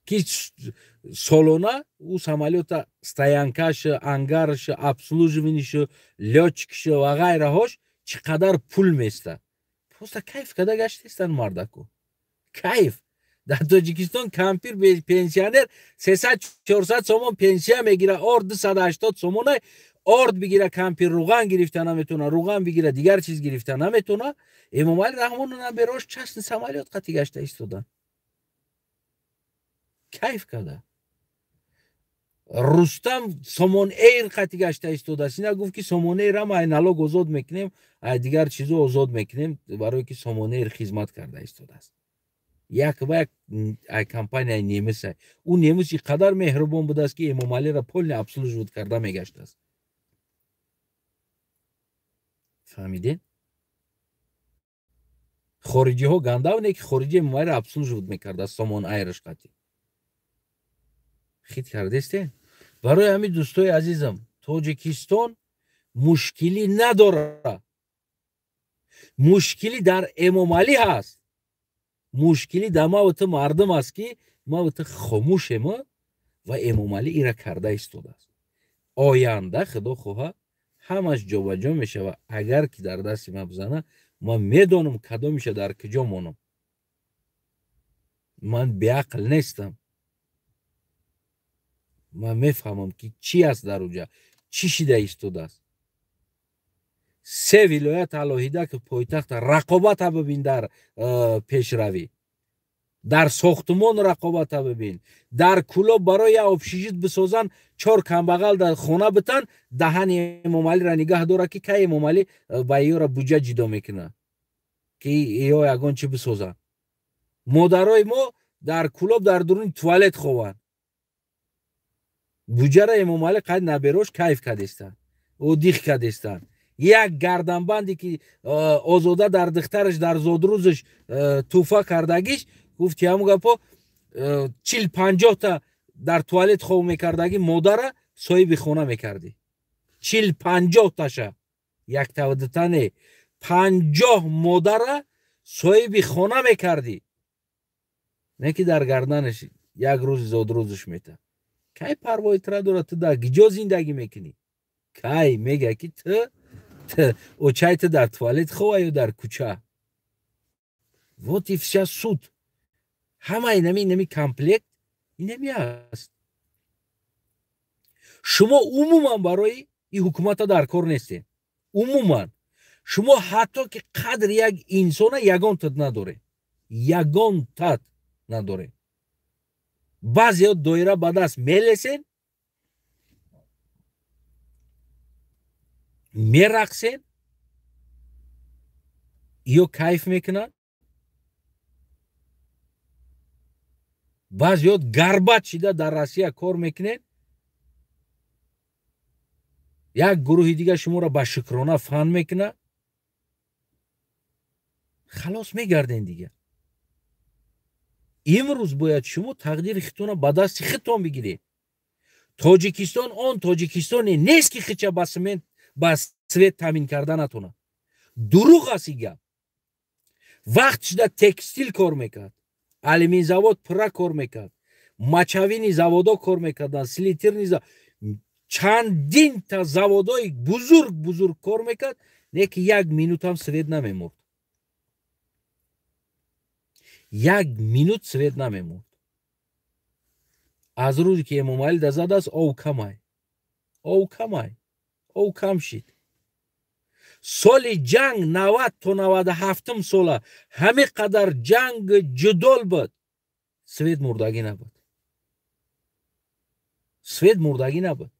Ки солона ӯ самолёта стоянкаш, ангарш, обслуживанияш, лётчикш ва ғайраҳош чӣ қадар пул места. Просто кайф карда гаштестанд мардаку. Кайф. Дар Тоҷикистон кампир пенсионер 300-400 сомон пенсия мегира, орд 280 сомона, орд бигира кампир руған гирифта наметона, руған бигира дигар чиз гирифта наметона. Эмомалӣ Раҳмон наберош частни самолёт қатӣ гашта истодан. Кайф карда. Рустам Сомон Эйр қатӣ гашта истодааст. Ина гуфт ки Сомон Эйр ҳам ай налог озод мекунем, ай дигар чизо озод мекунем, барое ки Сомон Эйр хизмат карда истодааст. Як ба як ай компанияи немиса. Ӯ немис ин қадар меҳрубон будааст ки Эмомалиро полни обслуживать карда мегаштааст. Фаҳмидед? Хориҷиҳо гандав не ки хориҷи Эмомалиро обслуживать мекардааст Сомон Эйрш қатӣ. Хит кардесте? Барои ҳамин дӯстои азизам, Тоҷикистон мушкилӣ надорад. Мушкилӣ дар Эмомалӣ ҳаст. Мушкилӣ дар маву ту мардум аст ки маву ту хомӯшем ва Эмомалӣ ира карда истодааст. Оянда худо хоҳад ҳамаш ҷобаҷо мешавад. Агар ки дар дасти ман бизана, ман медонам кадомиша дар куҷо монам. Ман беақл нестам. Ман мефаҳмам ки чӣ аст дар уҷа, чӣ шида истодааст. Се вилоят алоҳида ки пойтахта рақобата бибин дар пешравӣ, дар сохтумон рақобата бибин, дар Кӯлоб барои як общежит бисозанд, 4 камбағал дар хона битан, даҳани Эмомалиро нигаҳ дорад ки кай Эмомалӣ ба ёра буҷа ҷидо мекунад ки ё ягон чӣ бисозанд. Модарои мо Дар Кӯлоб дар дуруни туалет хованд. Буҷара Эмомалӣ қайд наберош кайф кардестанд, одих кардестанд. Як гарданбанде ки Озода дар духтараш дар зодрӯзаш тӯҳфа кардагиш, гуфти ҳамун гапо 40-50-та дар туалет хов мекардагӣ модара соҳиби хона мекардӣ. 40-50-таша, яктавдута не, 50 модара соҳиби хона мекардӣ. Не ки дар гарданаш як рӯзи зодрӯзаш мета. Кай парвои тра дорад? Ту дар киҷо зиндагӣ мекунӣ? Кай мега ки ту очай ту дар туалет хова ё дар кӯча? Вот и вся суть. Ҳама инами комплект инами аст. Шумо умуман барои ин ҳукумата дар кор нестед. Умуман шумо ҳатто ки қадри як инсона ягон тат надоред, ягон тат надоред. Баъзеҳо доира ба даст мелесен, мерақсен ё кайф мекунанд. Баъзеҳо гарбат шида дар Россия кор мекунед. Як гурӯҳи дигар шуморо ба шукрона фан мекунад. Халос мегарден дигар. Имрӯз бояд шумо тақдири худтонро ба дасти худтон бигиред. Тоҷикистон он Тоҷикистоне нест ки худша ба смент, ба свет таъмин карда натонад. Дурӯғ аст ин гап. Вақт шуда текстил кор мекард, алюминзавод пурра кор мекард, мочавини заводо кор мекарданд, селитерни чандинта заводҳои бузург бузург кор мекард, не ки як минутам свет намемурд. Як минут свет намемурд. Аз рӯзе ки Эмомалӣ да задааст, ов камай, ов камай, ов кам шид. Соли ҷанг 90 то 97 сола ҳамин қадар ҷанг ҷудол буд, свет мурдагӣ набуд. Свет мурдагӣ набуд,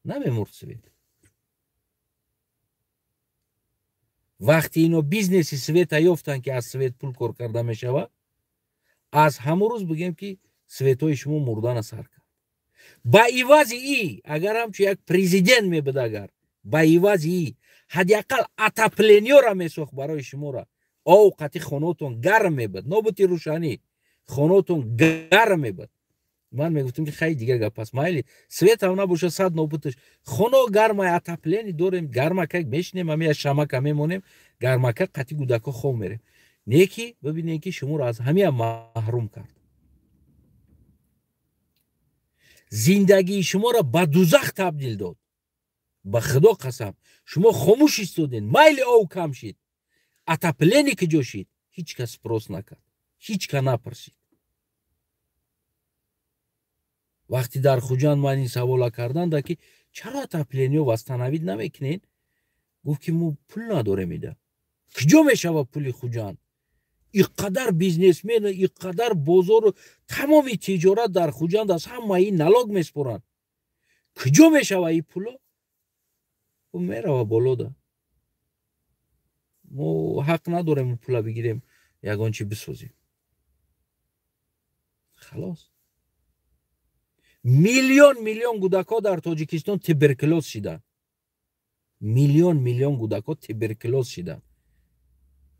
намемурд свет. Вақте ино бизнеси света ёфтанд ки аз свет пул кор карда мешавад, аз ҳамон рӯз бигем ки светҳои шумо мурдана сар кард. Ба ивази и агар ҳамчун як президент мебуд, агар ба ивази и ҳадди ақал отоплениёра месохт барои шуморо, овқати хонотон гарм мебуд, нобути рӯшанӣ хонотон гарм мебуд. Ман мегуфтам ки хай дигар гап аст, майли светам набошад, сад нобуташ хоно гармай, отопление дорем, гармакак мешинем, ҳамия шамака мемонем, гармака қати гудако хов мерем. Не ки бибинем ки шуморо аз ҳамия маҳрум кард. Зиндагии шуморо ба дузах табдил дод. Ба худо қасам, шумо хомӯш истодед, майли ов кам шид, отопление киҷо шид, ҳеҷ кас спрос накард, ҳеҷ кас напурсид. Вақте дар Хуҷанд ман ин савола карданд, ки чаро отоплениё восстановить намекунед, гуфт ки мо пул надорем. Ида киҷо мешавад пули Хуҷанд? Ин қадар бизнесмен, ин қадар бозору тамоми тиҷорат дар Хуҷанд аст, ҳама ин налог меспоранд. Киҷо мешавад ин пуло? Мерава болода. Мо ҳақ надорем пула бигирем, ягон чи бисозем. Халос. Миллион миллион гудако дар Тоҷикистон туберкулоз шиданд. Миллион миллион гудако туберкулоз шиданд.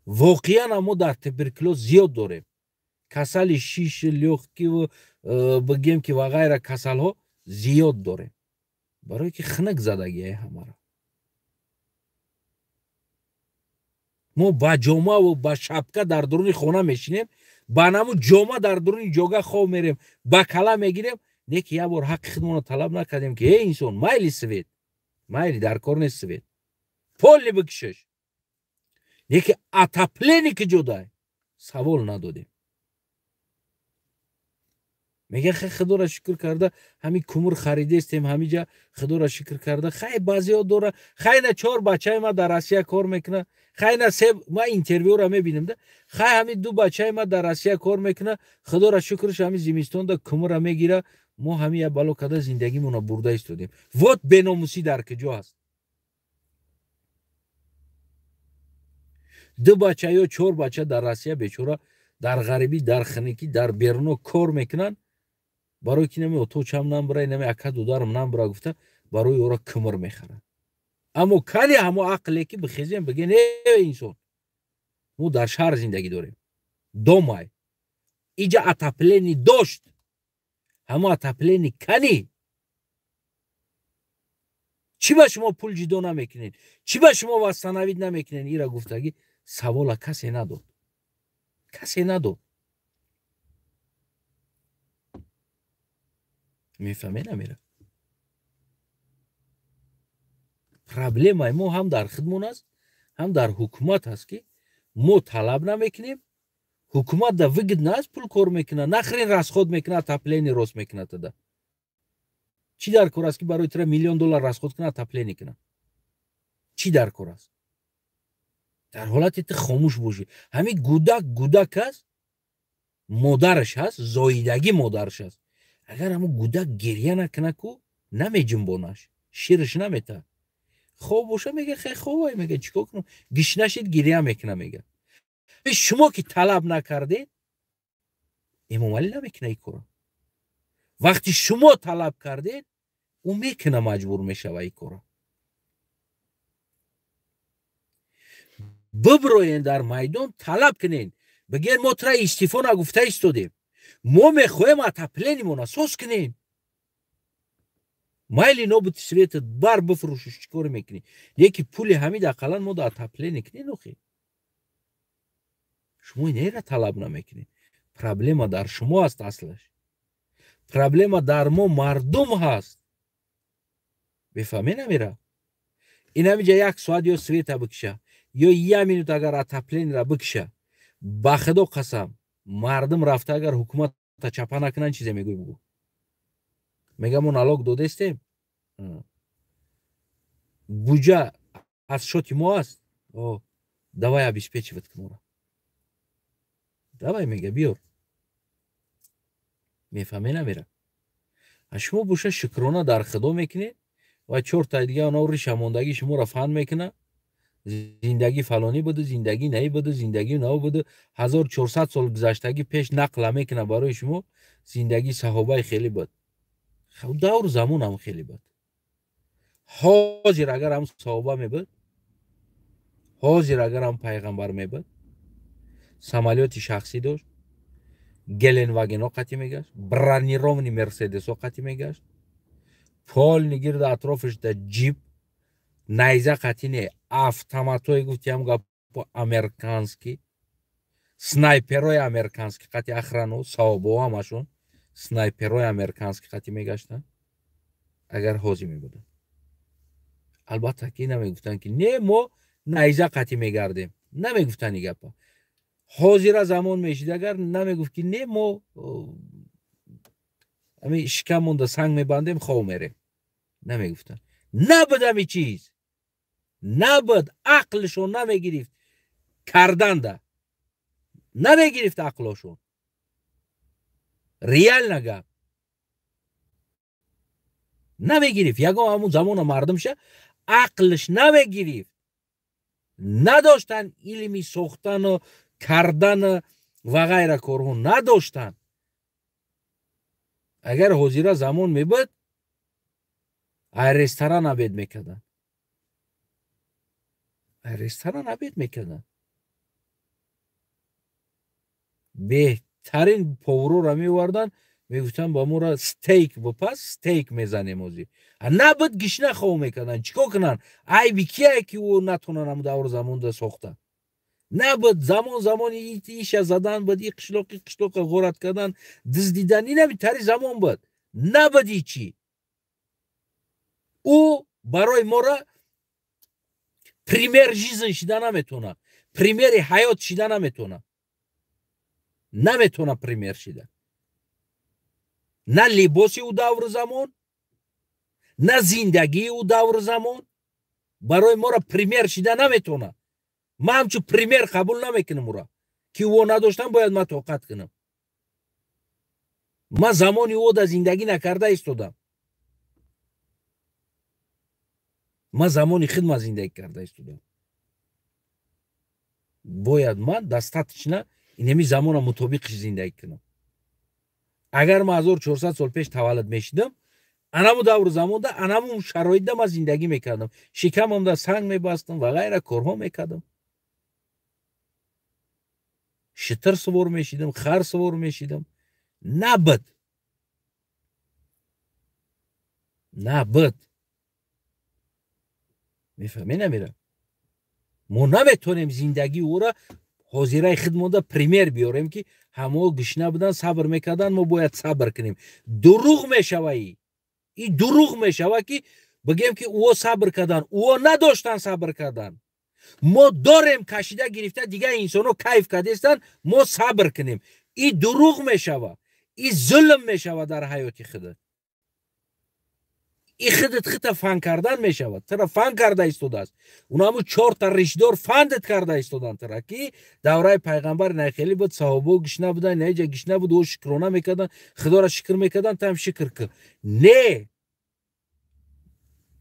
Воқеан мо дар туберкулоз зиёд дорем. Касали шиш, лёгкиву бигем ки ва ғайра касалҳо зиёд дорем. Барое ки хунук задагиай ҳамаро. Мо ба ҷомаву ба шапка дар дуруни хона мешинем, ба наму ҷома дар дуруни ҷога хов мерем, ба кала мегирем, не ки як бор ҳаққи худмонро талаб накардем ки эй инсон, майли свет, майли дар кор нест свет, поли бикшиш, не ки отопление киҷо дай, савол надодем. Мега хай худоро шукр карда ҳами кумур харидестем, ҳамиҷа худоро шукр карда хай баъзеҳо дора, хай на 4 бачаи ма дар Россия кор мекуна, хай на се, ма интервюро мебинем да, хай ҳами 2 бачаи ма дар Россия кор мекуна, худоро шукрш ҳами зимистонда кумура мегира, мо ҳами як бало карда зиндагимонро бурда истодем. Вот беномусӣ дар куҷо аст? 2 бача ё 4 бача дар Россия бечора Дар ғарибӣ, дар хиникӣ, дар беруно кор мекунанд, барои ки нами оточам намбара, нами ака дударам намбара гуфта барои ӯро кимр мехаранд. Аммо кани ҳамо ақле ки бихезем бигӯем э инсон, мо дар шаҳр зиндагӣ дорем, домай иҷа отопление дошт, ҳамо отопление кани, чӣ ба шумо пул ҷидо намекунед, чӣ ба шумо восстановить намекунед? Ира гуфтагӣ савола касе надод, касе надод. Мефаҳме намера? Проблемаи мо ҳам дар худмон аст, ҳам дар ҳукумат аст, ки мо талаб намекунем. Ҳукумат да выгодно аст, пул кор мекунад, нахрен расход мекунад, отопление рост мекунад. Тада чӣ дар кор аст, ки барои тира миллион доллар расход кунад, отопление кунад? Чӣ дар кор аст? Дар ҳолате ту хомӯш бошӣ, ҳамин гудак гудак аст, модараш ҳаст, зоидагӣ модараш аст. Агар ҳамун гудак гирья накунад ку, намеҷунбонаш, шираш наметаҳад. Хоб боша, мега хе хобай, мега чикор кунам, гишна шид гирья мекуна, мега. Шумо ки талаб накардед, Эмомалӣ намекуна ин корро. Вақти шумо талаб кардед, ӯ мекуна, маҷбур мешава ин корро. Биброен дар майдон, талаб кунен, бигӯен мо тра истифо нагуфта истодем, мо мехоҳем отоплениемона соз кунем. Майли нобути светат бар бифурӯшиш, чӣ кор мекунӣ? Яки пули ҳамид ақаллан мо да отопление кунем. Охи шумо инера талаб намекунед. Проблема дар шумо аст, аслаш проблема дар мо мардум ҳаст. Бефаҳме намера? Ин ҳамиҷа як соат ё света бикиша, ё як минут агар отоплениера бикиша, ба худо қасам, мардум рафта агар ҳукумата чапа накунанд, чизе мегӯй бугӯ. Мега мо налог додестем, буҷа аз шоти мо аст, давай обеспечивать кунора, давай мега биёр. Мефаҳме намера? А шумо боша шукрона дар худо мекунед ва чорта дига оно ришамондагӣ шуморо фан мекуна. Зиндагӣ фалонӣ буду, зиндагӣ наи буду, зиндагӣ нав буду, 1400 сол гузаштагӣ пеш нақла мекуна барои шумо. Зиндагии саҳобаи хеле буд, давру замонам хеле буд. Ҳозир агар ҳам саҳоба мебуд, ҳозир агар ҳам пайғамбар мебуд, самолёти шахсӣ дошт, Геленвагенҳо қатӣ мегашт, бронированный мерседесҳо қатӣ мегашт, полни гирда атрофаш да ҷип, найза қатӣ не, автоматҳое гуфтиам гапо американский, снайперҳои американский қатӣ охрану саҳобаҳо ҳамашон снайперҳои американский қатӣ мегаштанд. Агар ҳозир мебуданд, албатта ки намегуфтанд ки не, мо найза қатӣ мегардем, намегуфтанд ин гапа. Ҳозира замон мешид, агар намегуфт ки не, мо ами шикамонда санг мебандем, хов мерем, намегуфтанд. Набуд ҳами чиз, набуд, ақлшон намегирифт карданда, намегирифт ақлошон. Реально гап намегирифт. Ягон ҳамун замона мардумша ақлш намегирифт, надоштанд илми сохтану кардану ва ғайра корҳо надоштанд. Агар ҳозира замон мебуд, ай ресторан обед мекарданд, ай ресторан обед мекарданд. Беҳтарин поварора меоварданд, мегуфтанд ба мора стейк бипаз, стейк мезанем ҳозир. Набуд, гишна хов мекарданд. Чӣ кор кунанд? Айби кияе ки ӯ натонанд ҳамун давру замонда сохта? Набуд, замон замони иша задан буд, и қишлоқ и қишлоқа ғорат кардан, дуздидан, инами тари замон буд. Набуд ҳичи. Ӯ барои мора пример жизнь шида наметавонад, примери ҳаёт шида наметавонад, наметавонад пример шида. На либоси ӯ давру замон, на зиндагии ӯ давру замон барои мора пример шида наметавонад. Ман ҳамчун пример қабул намекунам ӯро, ки ӯ надоштам бояд ман тоқат кунам. Ман замони ӯ да зиндагӣ накарда истодам, ман замони хидмат зиндагӣ карда истодам. Бояд ман достаточно Инами замона мутобиқиш зиндагӣ кунам. Агар ман 1400 сол пеш таваллуд мешидам, анаму давру замонда, анаму шароитда ман зиндагӣ мекардам. Шикамамда санг мебастам ва ғайра корҳо мекардам. Шитр сувор мешидам, хар сувор мешидам. Набуд. Набуд. Мефаҳмӣ намира? Мо наметонем зиндагии ӯра ҳозираи худ монда пример биёрем, ки ҳамао гишна будан, сабр мекардан, мо бояд сабр кунем. Дурӯғ мешава и. И дурӯғ мешава, ки бигем, ки ӯо сабр кардан, ӯо надоштан сабр кардан. Мо дорем кашида гирифта, дигар инсонҳо кайф кардестанд, мо сабр кунем. И дурӯғ мешава, и зулм мешава дар ҳаёти худат. И худат хита фан кардан мешавад. Тара фан карда истодааст. Унаму чорта ришдор фандат карда истодан тара, ки давраи пайғамбар нахелӣ буд, саҳобо гишна будан, наиҷа гишна буд, ӯ шукрона мекардан, худоро шукр мекардан, там шукр кун. Не,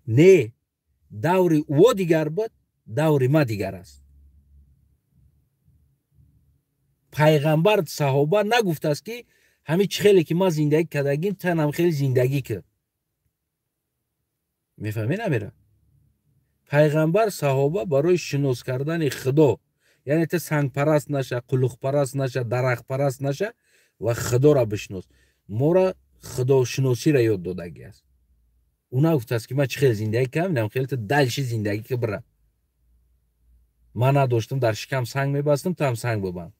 не, даври ӯ дигар буд, даври ма дигар аст. Пайғамбар саҳоба нагуфтааст, ки ҳамин чӣ хеле ки ман зиндагӣ кардагим, танам хеле зиндагӣ кар. Мефаҳмӣ намера? Пайғамбар саҳоба барои шинос кардани Худо, яъне ту сангпараст наша, қулуқпараст наша, дарахтпараст наша ва Худоро бишинос. Мора худошиносиро ёд додагӣ аст. Ӯ нагуфтааст, ки ман чӣ хел зиндагӣ кардам, инам хеле ту дальше зиндагӣ ки бира. Ман надоштам, дар шикам санг мебастам, ту ҳам санг бибанд.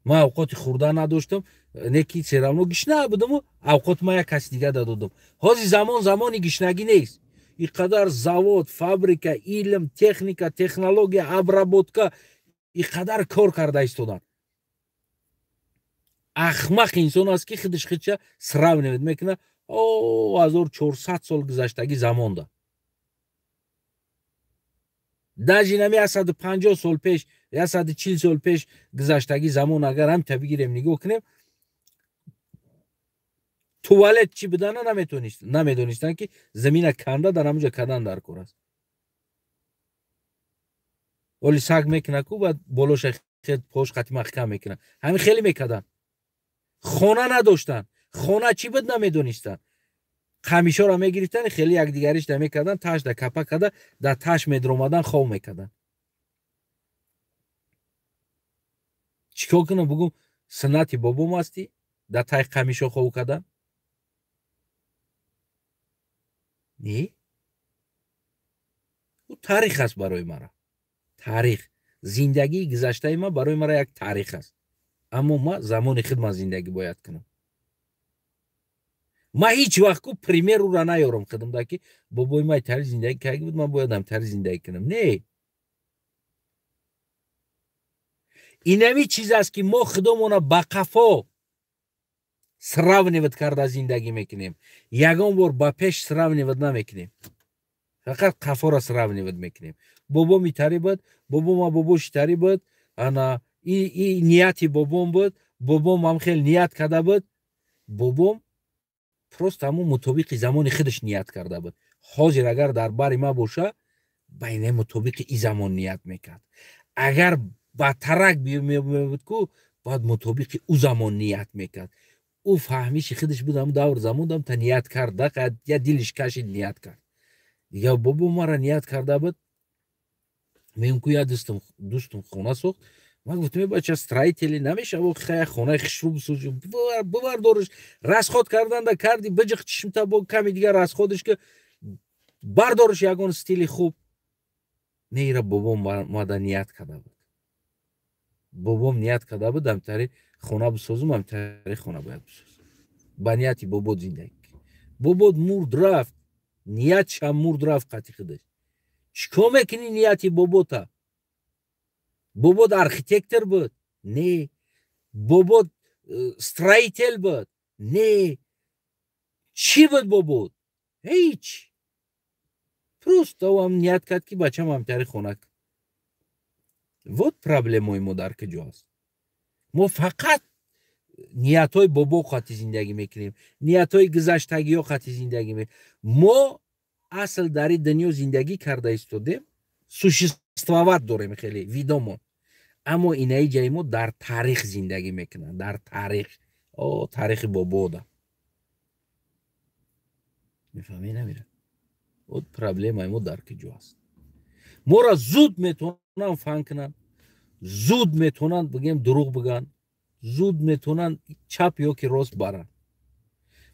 Ман авқоти хӯрдан надоштам, неки серавно гишна будаму авқот ман як каси дига додам. Ҳозир замон замони гишнагӣ нест. И қадар завод, фабрика, илм, техника, технология, обработка, и қадар кор карда истоданд. Ахмақ инсон аст, ки худаш худша сравнивать мекунад. О, 1400 сол гузаштагӣ замонда. Даже нами 150 сол пеш, 140 сол пеш гузаштагӣ замон агар ҳам та бигирем нигоҳ кунем, туалет чӣ будана намедонистанд, ки замина канда дар ҳамонҷо кардан дар кор аст. Оли саг мекуна ку, баъд болоша пош қати маҳкам мекунад. Ҳамин хеле мекарданд. Хона надоштанд. Хона чӣ буд намедонистанд. Қамишоро мегирифтанд, хеле якдигариш намекарданд, таш да капа карда, дар таш медромадан, хов мекарданд. Чӣ кор кунам, бугум суннати бобом ҳастӣ, дар тай қамишо хов кардан? Не? Ӯ таърих аст барои мара. Таърих. Зиндагии гузаштаи ман барои мара як таърих аст. Аммо ман замони худ ман зиндагӣ бояд кунам. Ман ҳеҷ вақт ку пример ӯра наёрам худамда, ки бобои ман тари зиндагӣ карда буд, ман бояд ҳам тари зиндагӣ кунам. Не. Инами чиз аст, ки мо худомона ба қафо сравнивать карда зиндагӣ мекунем. Ягон бор ба пеш сравнивать намекунем. Фақат қафоро сравнивать мекунем. Бобом итари буд, бобома бобош итари буд, ана и нияти бобом буд, бобом ҳам хеле ният карда буд. Бобом просто ҳамун мутобиқи замони худаш ният карда буд. Ҳозир агар дар бари ма боша, ба ине мутобиқи и замон ният мекард. Агар ба тарак мебуд ку, бояд мутобиқи ӯ замон ният мекард. Ӯ фаҳмиши худаш буд, ҳамун давр замон та ният кард, я дилиш кашид ният кард. Дигар бобо мара ният карда буд. Мегӯм ку я дӯстум хона сохт. Ман гуфтам, е бача, строители намешава, хая хонаи хушрӯ бисозӣ, бивардориш, расход карданда карди, биҷиқ чишмта бо ками дигар расходиш ки бардориш ягон стили хуб. Не, ира бобом мада ният карда буд. Бобом ният карда буд, ҳамтари хона бисозум, ҳамтари хона бояд бисозум. Ба нияти бобод зиндагӣ. Бобод мурд рафт, ниятшам мурд рафт қати худаш. Чӣ кор мекунӣ нияти бобота? Бобод архитектор буд? Не. Бобод строитель буд? Не. Чӣ буд бобод? Ҳеҷ. Просто ӯ ҳам ният кард, ки бачам ҳамтари хона. Вот проблемаи мо дар куҷо аст. Мо фақат ниятҳои бобо қати зиндагӣ мекунем, ниятҳои гузаштагиҳо қати зиндагӣ мекунем. Мо асл дар ин дунё зиндагӣ карда истодем, существовать дорем хеле видомон. Аммо инаи ҷаи мо дар таърих зиндагӣ мекунанд, дар таърих, о таърихи бобода. Мефаҳмӣ намира? Вот проблемаи мо дар куҷо аст? Моро зуд метавонанд фан кунанд, зуд метавонанд бигем дурӯғ бигӯянд, зуд метавонанд чап ё ки рост баранд.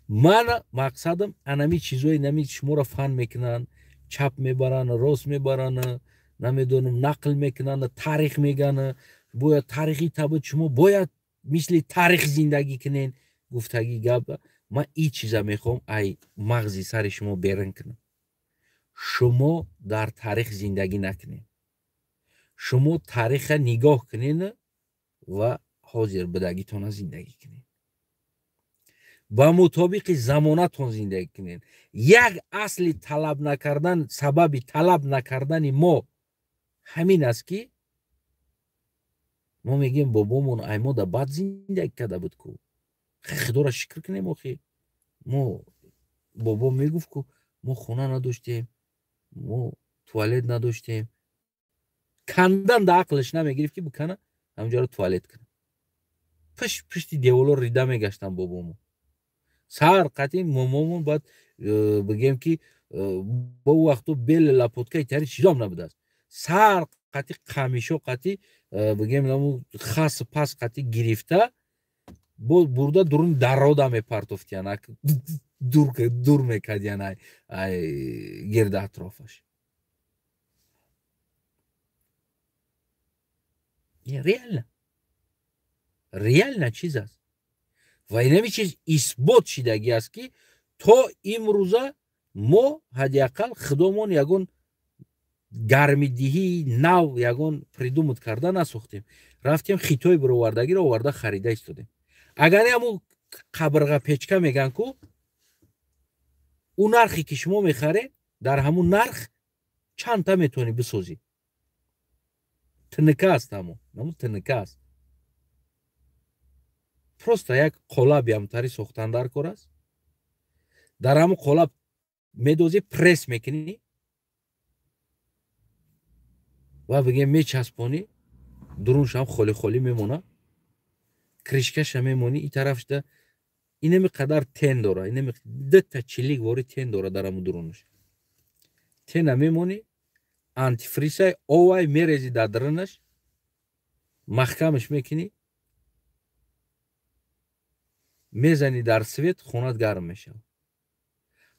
Ман мақсадам анами чизои нами шуморо фан мекунанд, чап мебаранд, рост мебаранд, намедонам нақл мекунанд, таърих мегӯянд, бояд таърихи табид шумо бояд мисли таърих зиндагӣ кунед. Гуфтагӣ гап ман ин чиза мехоҳам ай мағзи сари шумо берун кунам. Шумо дар таърих зиндагӣ накунед, шумо таъриха нигоҳ кунед ва ҳозир будагитона зиндагӣ кунед, ба мутобиқи замонатон зиндагӣ кунед. Як асли талаб накардан, сабаби талаб накардани мо ҳамин аст ки мо мегӯем бобомон ай мо да бад зиндагӣ карда буд ку. Худоро шукр кунем охи. Мо бобо мегуфт ку мо хона надоштем, мо туалет надоштем. Кандан да ақлаш намегирифт ки бикана ҳамҷоро туалет кунад. Пушти деволо рида мегаштан бобомо. Сар қатъи момомон баъд бигем ки бо вақту бел лапоткаи тари чизом набудааст. Сар қатъи қамишо қатъи бигем наму хас пас қатъи гирифта бо бурда дурун дарода мепартофтиян, дур мекардиян ай гирда атрофаш. Реально. Реально чиз аст. Ва инами чиз исбот шидагӣ аст ки то имрӯза мо ҳадди ақал худомон ягон гармидиҳии нав ягон придумат карда насохтем. Рафтем хитои бировардагиро оварда харида истодем. Агар ҳамун қабрға печка меган ку, ӯ нархе ки шумо мехаред, дар ҳамун нарх чандта метавонӣ бисозӣ. Тиника аст ҳамун, ҳамун тиника аст. Просто як қолаб ямтари сохтан дар кор аст. Дар ҳамун қолаб медозӣ, пресс мекунӣ ва бигем мечаспонӣ, дуруншам холӣ-холӣ мемонад, кришкаша мемонӣ, ин тарафшда инами қадар тен дора, инами дта чилик вори тен дора дар ҳамун дурунаш. Тена мемонӣ, антифрисай овай мерези дар дарунаш, маҳкамаш мекунӣ, мезанӣ дар свет, хонат гарм мешавад.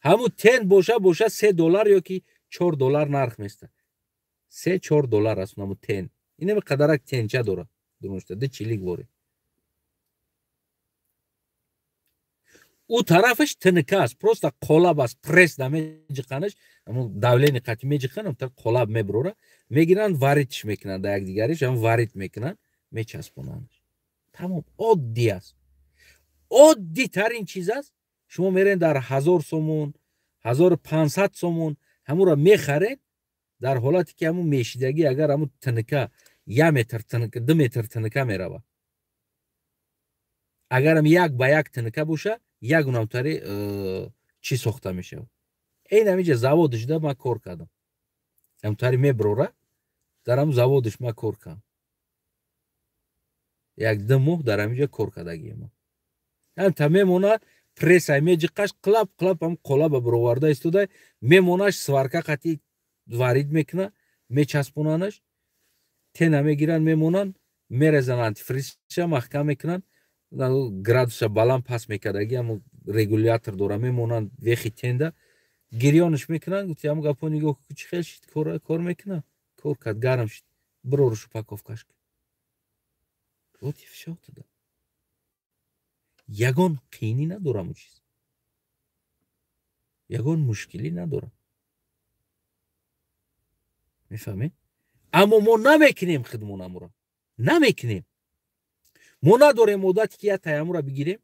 Ҳамун тен боша $3 ё ки $4 нарх места. $3-4 аст ҳамун тен. Инами қадарак тенча дора дурунашда, ду чилик вори. Ӯ тарафаш тиника аст, просто қолаб аст, пресс намеҷиқанаш, ҳамун давлени қатъи меҷиқан, ҳамтар қолаб мебурора, мегиранд, варитш мекунанд дар якдигариш, ҳам варит мекунанд, мечаспонанд. Тамом, оддӣ аст. Оддитарин чиз аст. Шумо мерен дар 1000 сомон, 1500 сомон ҳамуро мехаред, дар ҳолате ки ҳамун мешидагӣ агар ҳамун тиника 1 метр тиника, 2 метр тиника меравад. Агарам 1 ба 1 тиника боша, як гунамтари чӣ сохта мешавад. Ин ҳаминҷа заводашда ман кор кардам. Ҳамтари меброра, дар ҳамун заводаш ман кор кардам. 1-2 моҳ дар ҳаминҷа кор кардагиам. Ҳамта мемонад, прессай меҷиқаш, қилап қилап ҳам қолаба бироварда истода, мемонаш сварка қатъи варид мекунад, мечаспонанаш, тена мегиранд, мемонанд, мерезанд антифризша маҳкам мекунанд, градуса баланд паст мекардаги ҳамун регулятор дора, мемонанд вехи тенда, гирёнаш мекунанд, гуфти ҳамун гапо нигоҳ кун, чӣ хел шид, кор мекунад, кор кард, гарм шид, бироруш упаковкаш кун. Вот и всё тогда. Ягон қиинӣ надорам он чиз, ягон мушкилӣ надорам. Мефаҳмед? Аммо мо намекунем хидмон амуро, намекунем. Мо надорем одате ки як таямура бигирем,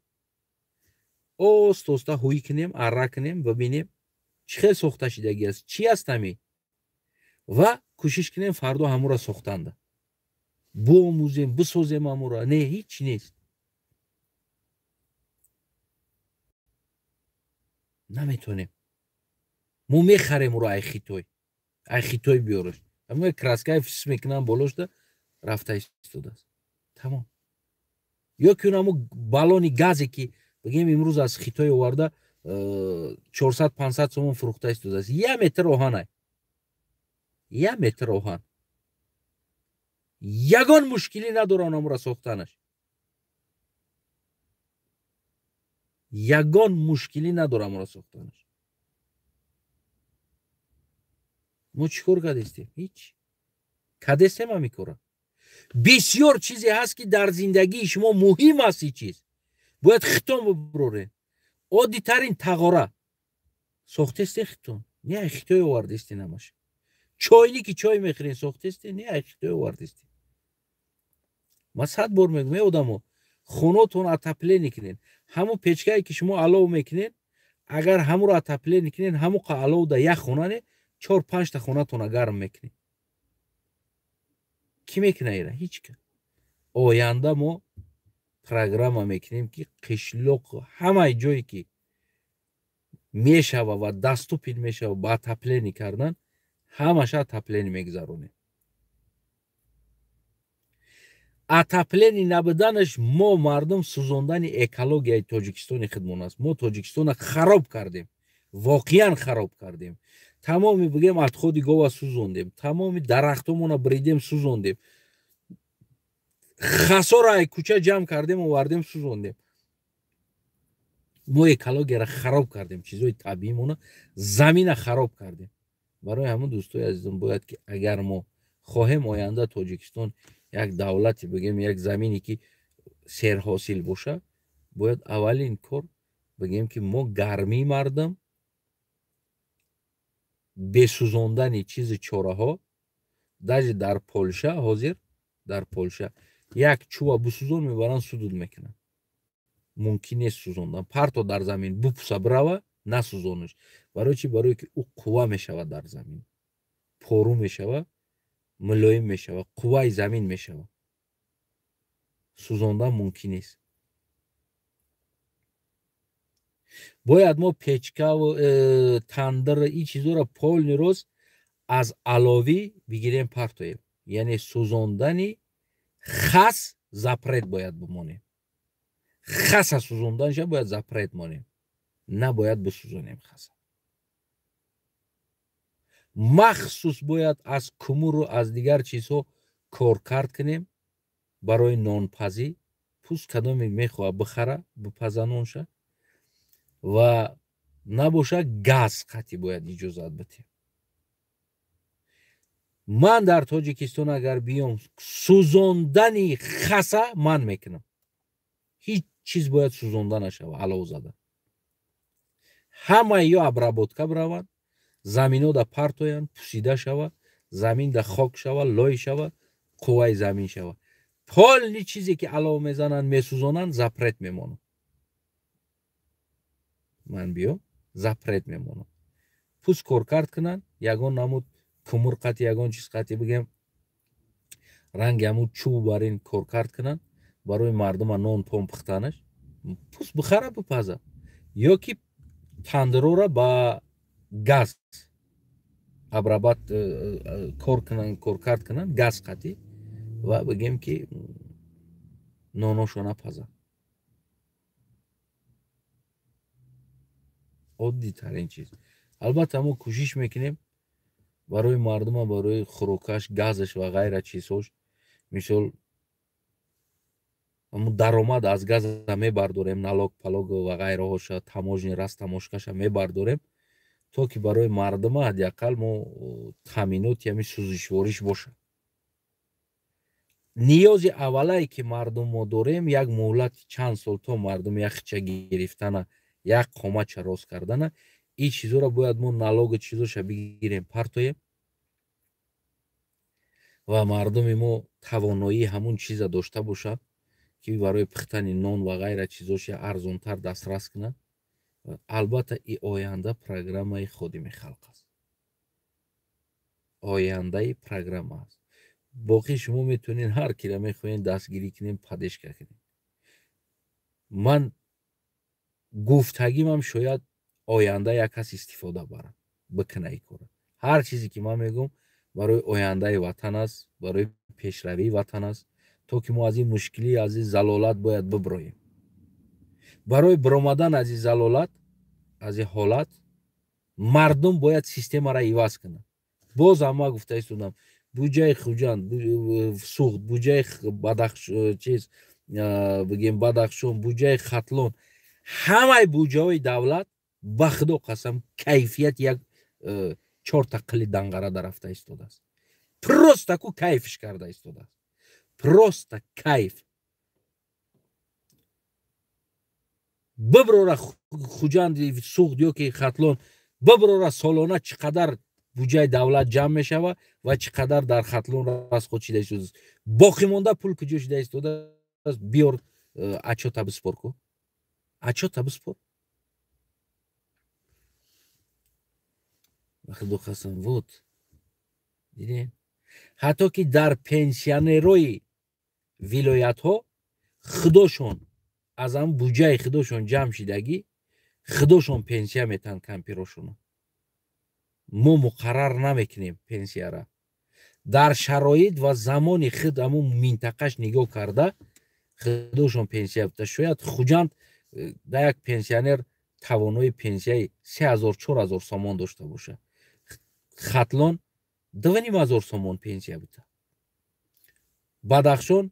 оста оста ҳуй кунем, арра кунем, бибинем чӣ хел сохта шидагӣ аст, чӣ аст ҳамин, ва кӯшиш кунем фардо ҳамура сохтанда биомӯзем, бисозем ҳамура. Не, ҳеҷ нест. Наметонем. Мо мехарем уро ай хитой, ай хитой биёраш. Ҳамин краскаи фис мекунам болошда, Рафта истодааст. Тамом. Ё ки онамо баллони газе ки бигем имрӯз аз Хитой оварда 400-500 сомон фурӯхта истодааст. Як метр оҳанай. Як метр оҳан. Ягон мушкилӣ надора онамура сохтанаш. Ягон мушкилӣ надора амура сохтанаш. Мо чӣ кор кардестем? Ҳеҷ. Кадестем ҳамин кора. Бисёр чизе ҳаст ки дар зиндагии шумо муҳим аст ин чиз. Бояд хитон бибуроред. Оддитарин тағора. Сохтесте хитон. Не ай Хитой овардестен ҳамаш. Чойни ки чой мехӯрен сохтесте, не ай Хитой овардесте. Ман 100 бор мегӯям, эй одамо, хонотон отопление кунед. Ҳамун печкае ки шумо алов мекунед, агар ҳамуро отопление кунед, ҳамун қа алов да як хона не, 4-5 та хонатона гарм мекунед. Кӣ мекунад ира? Ҳеҷ кас. Оянда мо программа мекунем ки қишлоқ ҳамаи ҷое ки мешава ва даступин мешава ба отопление кардан, ҳамаша отопление мегузаронем. Отопление набуданаш мо мардум сӯзондани экологияи Тоҷикистони худмон аст. Мо Тоҷикистона хароб кардем, воқеан хароб кардем. Тамоми бигем отходи гова сӯзондем, тамоми дарахтомона бридем сӯзондем, хасора ай кӯча ҷамъ кардем овардем сӯзондем. Мо экологияро хароб кардем, чизои табиимона, замина хароб кардем. Барои ҳамун дӯстои азизам бояд ки агар мо хоҳем оянда Тоҷикистон як давлате бигем, як замине ки серҳосил боша, бояд аввалин кор бигем ки мо гармии мардум бесӯзондани чизи чораҳо, даже дар Полша ҳозир, дар Полша як чӯба бисӯзон мебаранд судуд мекунанд. Мумкин нест сӯзондан. Парто дар замин бупуса бирава, насӯзониш. Барои чӣ? Барое ки ӯ қувва мешавад дар замин. Пору мешава, мулоим мешава, қувваи замин мешава. Сӯзондан мумкин нест. Бояд мо печкаву тандир ин чизоро полный рост аз аловӣ бигирем партоем. Яъне сӯзондани хас запрет бояд бимонем. Хаса сӯзонданша бояд запрет монем. Набояд бисӯзонем хаса. Махсус бояд аз кумуру аз дигар чизҳо коркард кунем барои нонпазӣ. Пӯст кадоме мехоҳад бихара, бипаза нонша. Ва набоша газ қатъи бояд иҷозат битем. Ман дар Тоҷикистон агар биём сӯзондани хаса ман мекунам. Ҳеҷ чиз бояд сӯзонда нашава, алов зада. Ҳамаи ё обработка бираванд, замино да партоянд, пусида шава, замин да хок шава, лой шава, қувваи замин шава. Полни чизе ки алов мезананд, месӯзонанд, запрет мемонад. Ман биём, запрет мемонам. Пӯст коркард кунанд, ягон намуд кумур қатъи, ягон чиз қатъи бигем, ранги ҳамун чӯб бар ин коркард кунанд, барои мардума нон пон пухтанаш, пӯст бихара бипаза. Ё ки тандирора ба газ обрабат кор кунанд, коркард кунанд, газ қатъи ва бигем ки ноношона пазанд. Оддитарин чиз. Албатта мо кӯшиш мекунем барои мардума, барои хӯрокаш, газаш ва ғайра чизҳош, мисол ҳамун даромад аз газа мебардорем, налог палог ва ғайраҳоша, таможни растаможкаша мебардорем, то ки барои мардума ҳадди ақал мо таъминоти ҳамин сӯзишвориш бошад. Ниёзи аввалае ки мардум мо дорем, як муҳлати чанд сол то мардум як хича гирифтана, як қоматша рост кардана, ин чизоро бояд мо налогу чизоша бигирем, партоем ва мардуми мо тавоноии ҳамун чиза дошта бошад ки барои пухтани нон ва ғайра чизоша арзонтар дастрас кунад. Албатта и оянда программаи ходими халқ аст. Ояндаи программа аст. Боқӣ шумо метавонед ҳар кира мехоҳед дастгирӣ кунед, падешка кунед. Ман гуфтагимам шояд оянда як кас истифода барад, бикуна ин кора. Ҳар чизе ки ман мегӯм, Барои ояндаи ватан аст, барои пешравии ватан аст, то ки мо аз ин мушкилӣ, аз ин залолат бояд биброем. Барои биромадан аз ин залолат, аз ин ҳолат, мардум бояд системаро иваз кунад. Боз ҳам ман гуфта истодам, буҷаи Хуҷанд, Суғд, буҷаи чиз, бигем Бадахшон, буҷаи Хатлон, ҳамаи буҷаҳои давлат ба худо қасам кайфияти як чорта қили данғара дарафта истодааст. Просто ку кайфш карда истодааст. Просто кайф. Биброра Хуҷанди, Суғд ёки Хатлон, биброра солона чӣ қадар буҷаи давлат ҷамъ мешава ва чӣ қадар дар Хатлон расход шида истодааст. Боқӣ монда пул куҷо шида истодааст? Биёр отчёта биспор ку. Отчёта биспор. Ба худо қасам, вот. Дидем? Ҳатто ки дар пенсионерои вилоятҳо худошон аз ҳам буҷаи худошон ҷамъ шидагӣ, худошон пенсия метаҳанд кампирошонро. Мо муқаррар намекунем пенсияра. Дар шароит ва замони худ ҳамун минтақаш нигоҳ карда худошон пенсия буда. Шояд Хуҷанд да як пенсионер тавонои пенсияи 3000-4000 сомон дошта бошад. Хатлон 2500 сомон пенсия буда. Бадахшон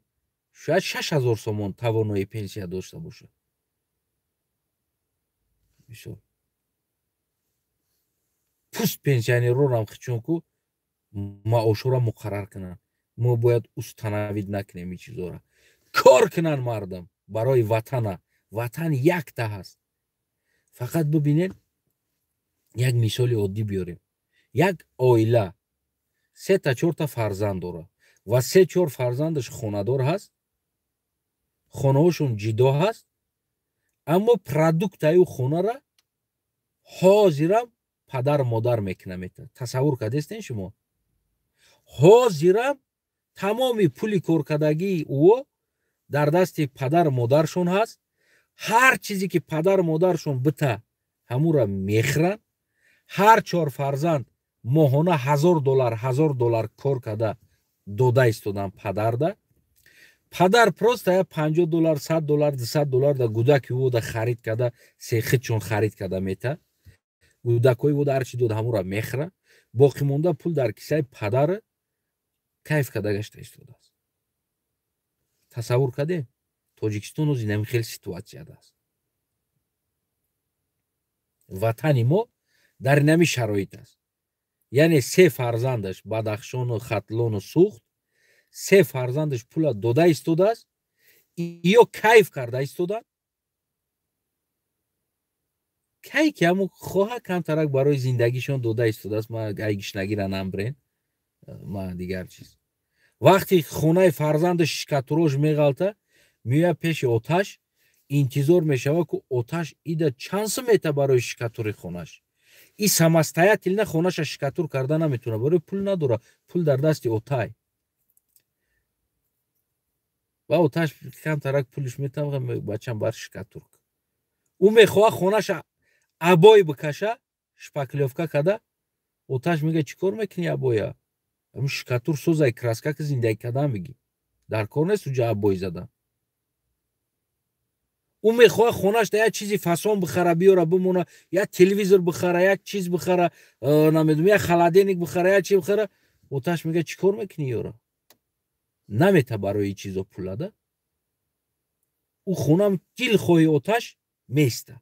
шояд 6000 сомон тавонои пенсия дошта бошад. Мисол. Пуст пенсионерорам хичон ку маошора муқаррар кунанд. Мо бояд установид накунем ин чизора. Кор кунанд мардум барои ватана. Ватан якта ҳаст. Фақат бибинед, як мисоли оддӣ биёрем. Як оила 3-4 та фарзанд дорад ва 3-4 фарзандаш хонадор ҳаст, хонаҳошон ҷидо ҳаст, аммо продуктаи ӯ хонара ҳозирам падар модар мекуна метавад. Тасаввур кардестен шумо? Ҳозирам тамоми пули коркардагии ӯ дар дасти падар модаршон ҳаст. Ҳар чизе ки падар модаршон бита ҳамура мехӯранд. Ҳар чор фарзанд моҳона $1000 $1000 кор карда дода истодан падарда. Падар просто я $50, $100, $200 да гудаки ӯ да харид карда, сехидшон харид карда мета. Гудакҳои ӯ да ҳар чи дод ҳамура мехӯра. Боқӣ монда пул дар кисаи падар кайф карда гашта истодааст. Тасаввур кардем? Тоҷикистон оз инами хел ситуатсияда аст. Ватани мо дар инами шароит аст. Яъне се фарзандаш Бадахшону Хатлону Суғд, се фарзандаш пула дода истодааст, ё кайф карда истоданд. Кай ки ҳамун хоҳа камтарак барои зиндагишон дода истодааст. Ма ай гишнагира намбрен, ма дигар чиз. Вақти хонаи фарзандаш шикатурош меғалта, меояд пеши оташ, интизор мешавад, ку оташ ида чанд сум мета барои шикатури хонаш. И самостоятельно хонаша шикатур карда наметавонад, барои пул надорад, пул дар дасти отай. Ва оташ камтарак пулиш метавонад, бачам бар шикатур. Ӯ мехоҳад хонаша обой бикаша, шпаклёвка карда, оташ мега чӣ кор мекунӣ обоя? Ҳамун шикатур созай, краска ки зиндагӣ кардан бигӣ. Дар кор нест уҷа обой задан. Ӯ мехоҳад хонашда як чизи фасон бихара, биёра бимона, як телевизор бихара, як чиз бихара, намедонам, як холодильник бихара, як чи бихара. Оташ мега чӣ кор мекунӣ ёра? Намета барои чизо пулада. Ӯ хонам дилхоҳи оташ места.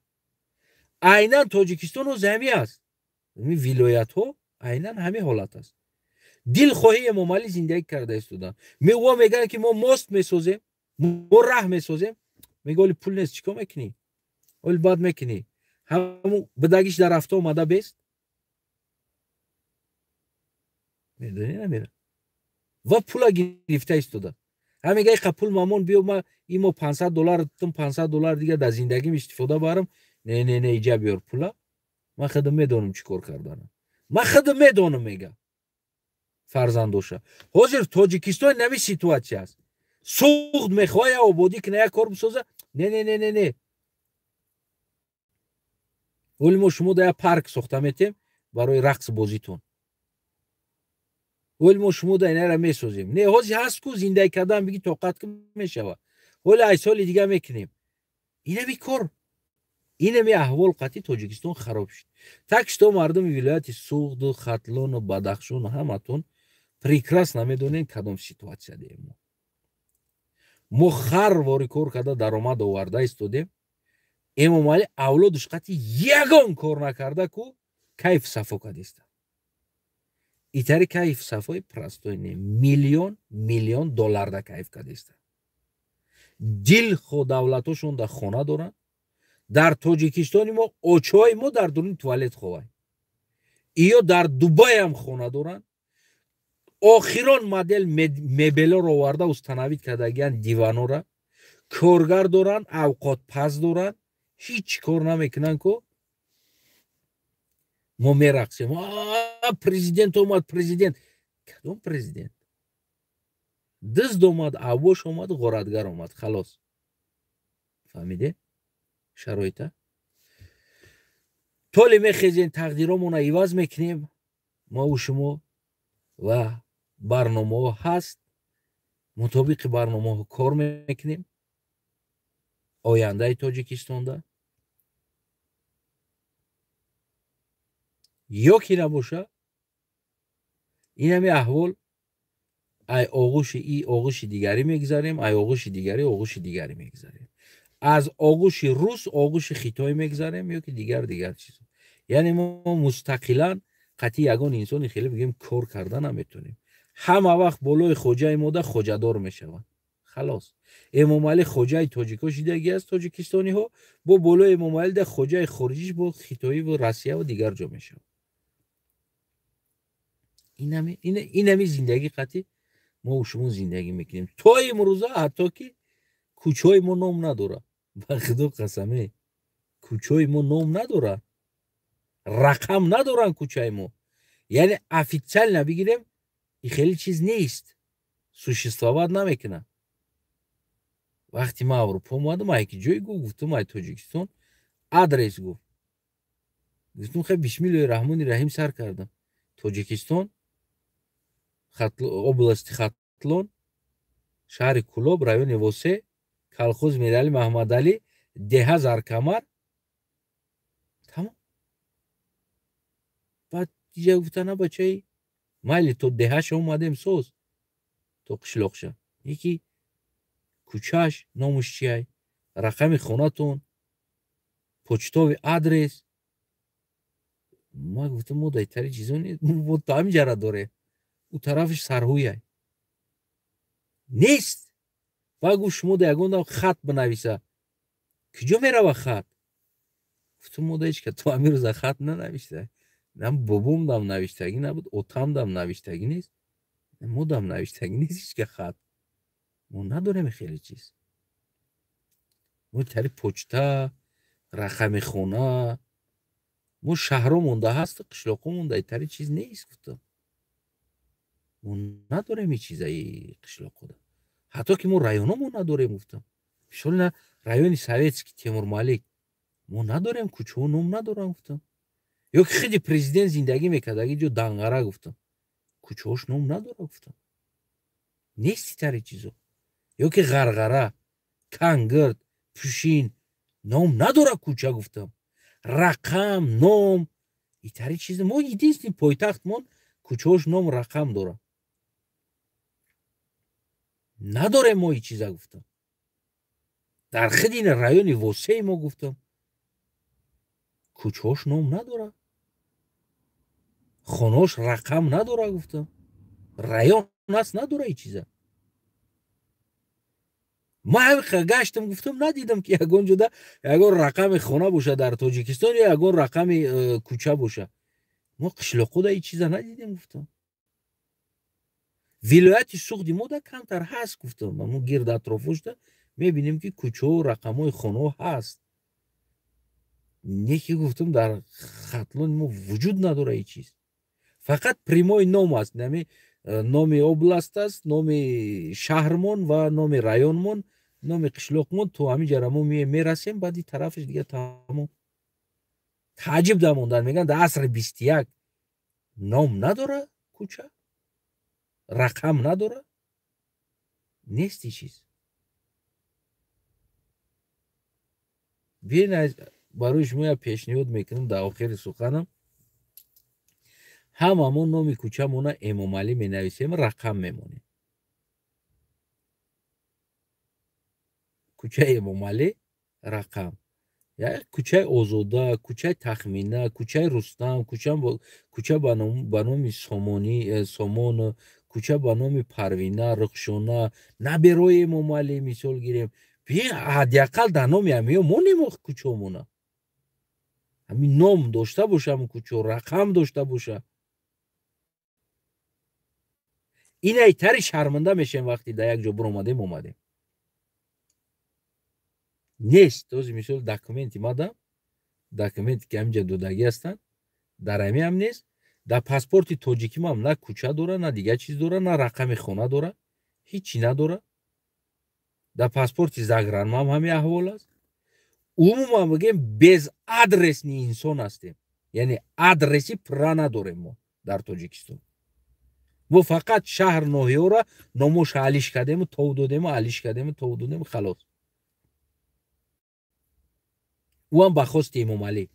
Айнан Тоҷикистон оз ҳами аст. Ҳамин вилоятҳо айнан ҳамин ҳолат аст. Дилхоҳи Эмомалӣ зиндагӣ карда истоданд. Ӯ мегӯянд ки мо мост месозем, мо раҳ месозем. Мега оли пул нест, чӣ кор мекунӣ? Оли бад мекунӣ. Ҳамун бидагиш дар рафта омада бест. Медонӣ намера. Ва пула гирифта истода. Ҳам мега иқа пул мамон биё, ма имо $500 тум, $500 дига дар зиндагим истифода барам. Не, не, не, иҷа биёр пула. Ман худам медонам чӣ кор карданам. Ман худам медонам, мега фарзандоша. Ҳозир Тоҷикистон нави ситуатсия аст. Суғд мехоҳад як ободӣ кунад, як кор бисоза. Не, не, не, не, не. Оли мо шумо да як парк сохта метем барои рақс бозитон. Ҳоли мо шумо да инара месозем. Не, ҳози ҳаст ку, зиндаги кардан биги, тоқат ку, мешава. Ҳоли ай соли дига мекунем. Инами кор, инами аҳвол қатъи Тоҷикистон хароб шуд. Так что мардуми вилояти Суғду, Хатлону Бадахшону ҳаматон прекрасно медонем, кадом ситуация деем. Мо хар вори кор карда, даромад оварда истодем. Эмомалӣ авлодуш қатъи ягон кор накарда ку, кайф сафо кардиста. Итари кайф сафои простой не, миллион миллион долларда кайф кардиста. Дилхо давлатошон да хона доранд. Дар Тоҷикистони мо очои мо дар дуруни туалет ховай. Иё дар Дубайам хона доранд. Охирон модел мебелоро оварда установить кардагиян, диванора, коргар доранд, авқотпаз доранд, ҳеҷ кор намекунанд ку. Мо мерақсем: президент омад, президент. Кадом президент? Дизд омад, авбош омад, ғоратгар омад, халос. Фаҳмиде шароита? Толе мехезем, тақдиромона иваз мекунем мову шумо, ва барномаҳо ҳаст, мутобиқи барномаҳо кор мекунем. Ояндаи Тоҷикистонда ё ки набоша, инами аҳвол, ай оғӯши и оғӯши дигарӣ мегзарем, ай оғӯши дигарӣ оғӯши дигарӣ мегзарем, аз оғӯши рус оғӯши хитой мегзарем ё ки дигар дигар чиз. Яъне мо мустақилан қатъи ягон инсони хеле бигем кор карда наметонем. Ҳама вақт болои хоҷаи мода хоҷадор мешаванд. Халос, Эмомалӣ хоҷаи тоҷико шидаги аст, тоҷикистониҳо бо болои Эмомалӣ да хоҷаи хориҷиш бо хитоӣ ва Россия ва дигар ҷо мешавад. Инами зиндагӣ қатъи мо шумо зиндагӣ мекунем то имрӯза. Ҳатто ки кӯчаҳои мо ном надорад. Ба худо қасаме, кӯчаҳои мо ном надорад, рақам надоранд кӯчаи мо. Яъне официально бигирем, и хеле чиз нест, существовать намекунад. Вақти ман Аврупо омадам, ай ки ҷой гуфт, гуфтум, ай Тоҷикистон. Адрес гуфт, гуфтум, хай, бисмиллоҳи раҳмони раҳим сар кардам: Тоҷикистон, области Хатлон, шаҳри Кулоб, райони Восе, колхози Мерали Маҳмадалӣ, деҳа Заркамар. Тамом. Баъд иҷа гуфта: на, бачаи майли, то деҳаша омадем, соз, то қишлоқша, яки кӯчаш номуш чиай, рақами хонатон, почтовый адрес? Ма гуфтам, мо дайтари чизо нест, мо то ҳамин дорем, ӯ тарафаш сарҳуяй нест. Ва гуфт, шумо да ягон хат бинависа, куҷо мерава хат? Гуфтам, мо да ҳеч то ҳамин рӯза хат нанавишта. Нам бобом дам навиштагӣ набуд, отам дам навиштагӣ нест, мо дам навиштагӣ нест ҳечка хат. Мо надорем хеле чиз. Мо тари почта, рақами хона, мо шаҳро монда ҳаст, қишлоқо монда, тари чиз нест. Гуфтам, мо надорем ҳеҷ чизаи қишлоқода, ҳатто ки мо районо мо надорем. Гуфтам, мисол, райони Советский, Темурмалик мо надорем, кӯчаҳо ном надорам. Гуфтам, ё ки хиди президент зиндагӣ мекардаги ҷо Данғара, гуфтам, кӯчаҳош ном надора. Гуфтам, нести тари чизо. Ё ки Ғарғара, Кангирд, Пушин ном надора кӯча. Гуфтам, рақам, ном итари чиз. Мо единственный пойтахтмон кӯчаҳош ном, рақам дора. Надорем мо и чиза. Гуфтам, дар хиди райони Восеи мо, гуфтам, кӯчаҳош ном надора, хонаош рақам надора. Гуфтам, район аст, надора и чиза. Ман ҳамиқа гаштам, гуфтам, надидам, ки ягон ҷода ягон рақами хона боша дар Тоҷикистон ё ягон рақами кӯча боша. Мо қишлоқода и чиза надидем. Гуфтам, вилояти Суғди мо да камтар ҳаст. Гуфтам, мо гирд атрофошда мебинем, ки кӯчаҳо, рақамҳои хонаҳо ҳаст. Неки, гуфтам, дар Хатлони мо вуҷуд надора и чиз. Фақат прямой ном аст, нами номи област аст, номи шаҳрмон ва номи районмон, номи қишлоқмон. То ҳамин ҷара мо мерасем, баъди тарафаш дига тамом. Таъҷиб дамондан, мегӯянд, дар асри 21 ном надора кӯча. Рақам надора? Нест ин чиз. Биёед барои шумо як пешниҳод мекунам дар охири суханам. Ҳамамон номи кӯчамона Эмомалӣ менависем, рақам мемонем. Кӯчаи Эмомалӣ рақам. Кӯчаи Озода, кӯчаи Тахмина, кӯчаи Рустам, кӯча ба номи Сомон, кӯча ба номи Парвина, Рухшона, наберои Эмомалӣ мисол гирем. Ҳадди ақал дар номи ҳамиё монем кӯчаомона. Ҳамин ном дошта боша, ҳамин кӯчо рақам дошта боша. Инаи тари шарманда мешем вақте дар як ҷо биромадем омадем. Нест. Този мисол документи мадам, документи ки ҳаминҷа додагӣ ҳастанд, дар ҳами ҳам нест. Дар паспорти тоҷикимам на кӯча дора, на дигар чиз дора, на рақами хона дора, ҳичи надора. Дар паспорти загранмам ҳамин аҳвол аст. Умуман бигем безадресни инсон ҳастем. Яъне адреси пурра надорем мо дар Тоҷикистон. Мо фақат шаҳр ноҳияро номоша алиш кардему тов додему, алиш кардему, тов додему, халос. Ӯ ҳам ба хости Эмомалӣ.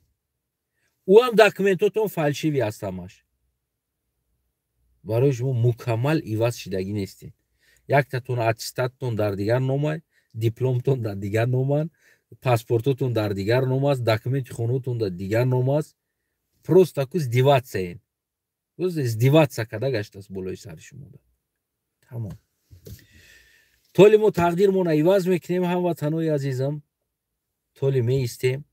Ӯ ҳам документотон фалшиви аст ҳамаш. Барои шумо мукаммал иваз шидагӣ нестед. Яктатон аттестаттон дар дигар номай, дипломтон дар дигар номанд, паспортотон дар дигар ном аст, документи хонатон дар дигар ном аст. Просто ку издеваться. Просто издеваться карда гаштааст болои сари шумо. Тамом. Толи мо тақдирмона иваз мекунем, ҳамватанои азизам. Толи меистем.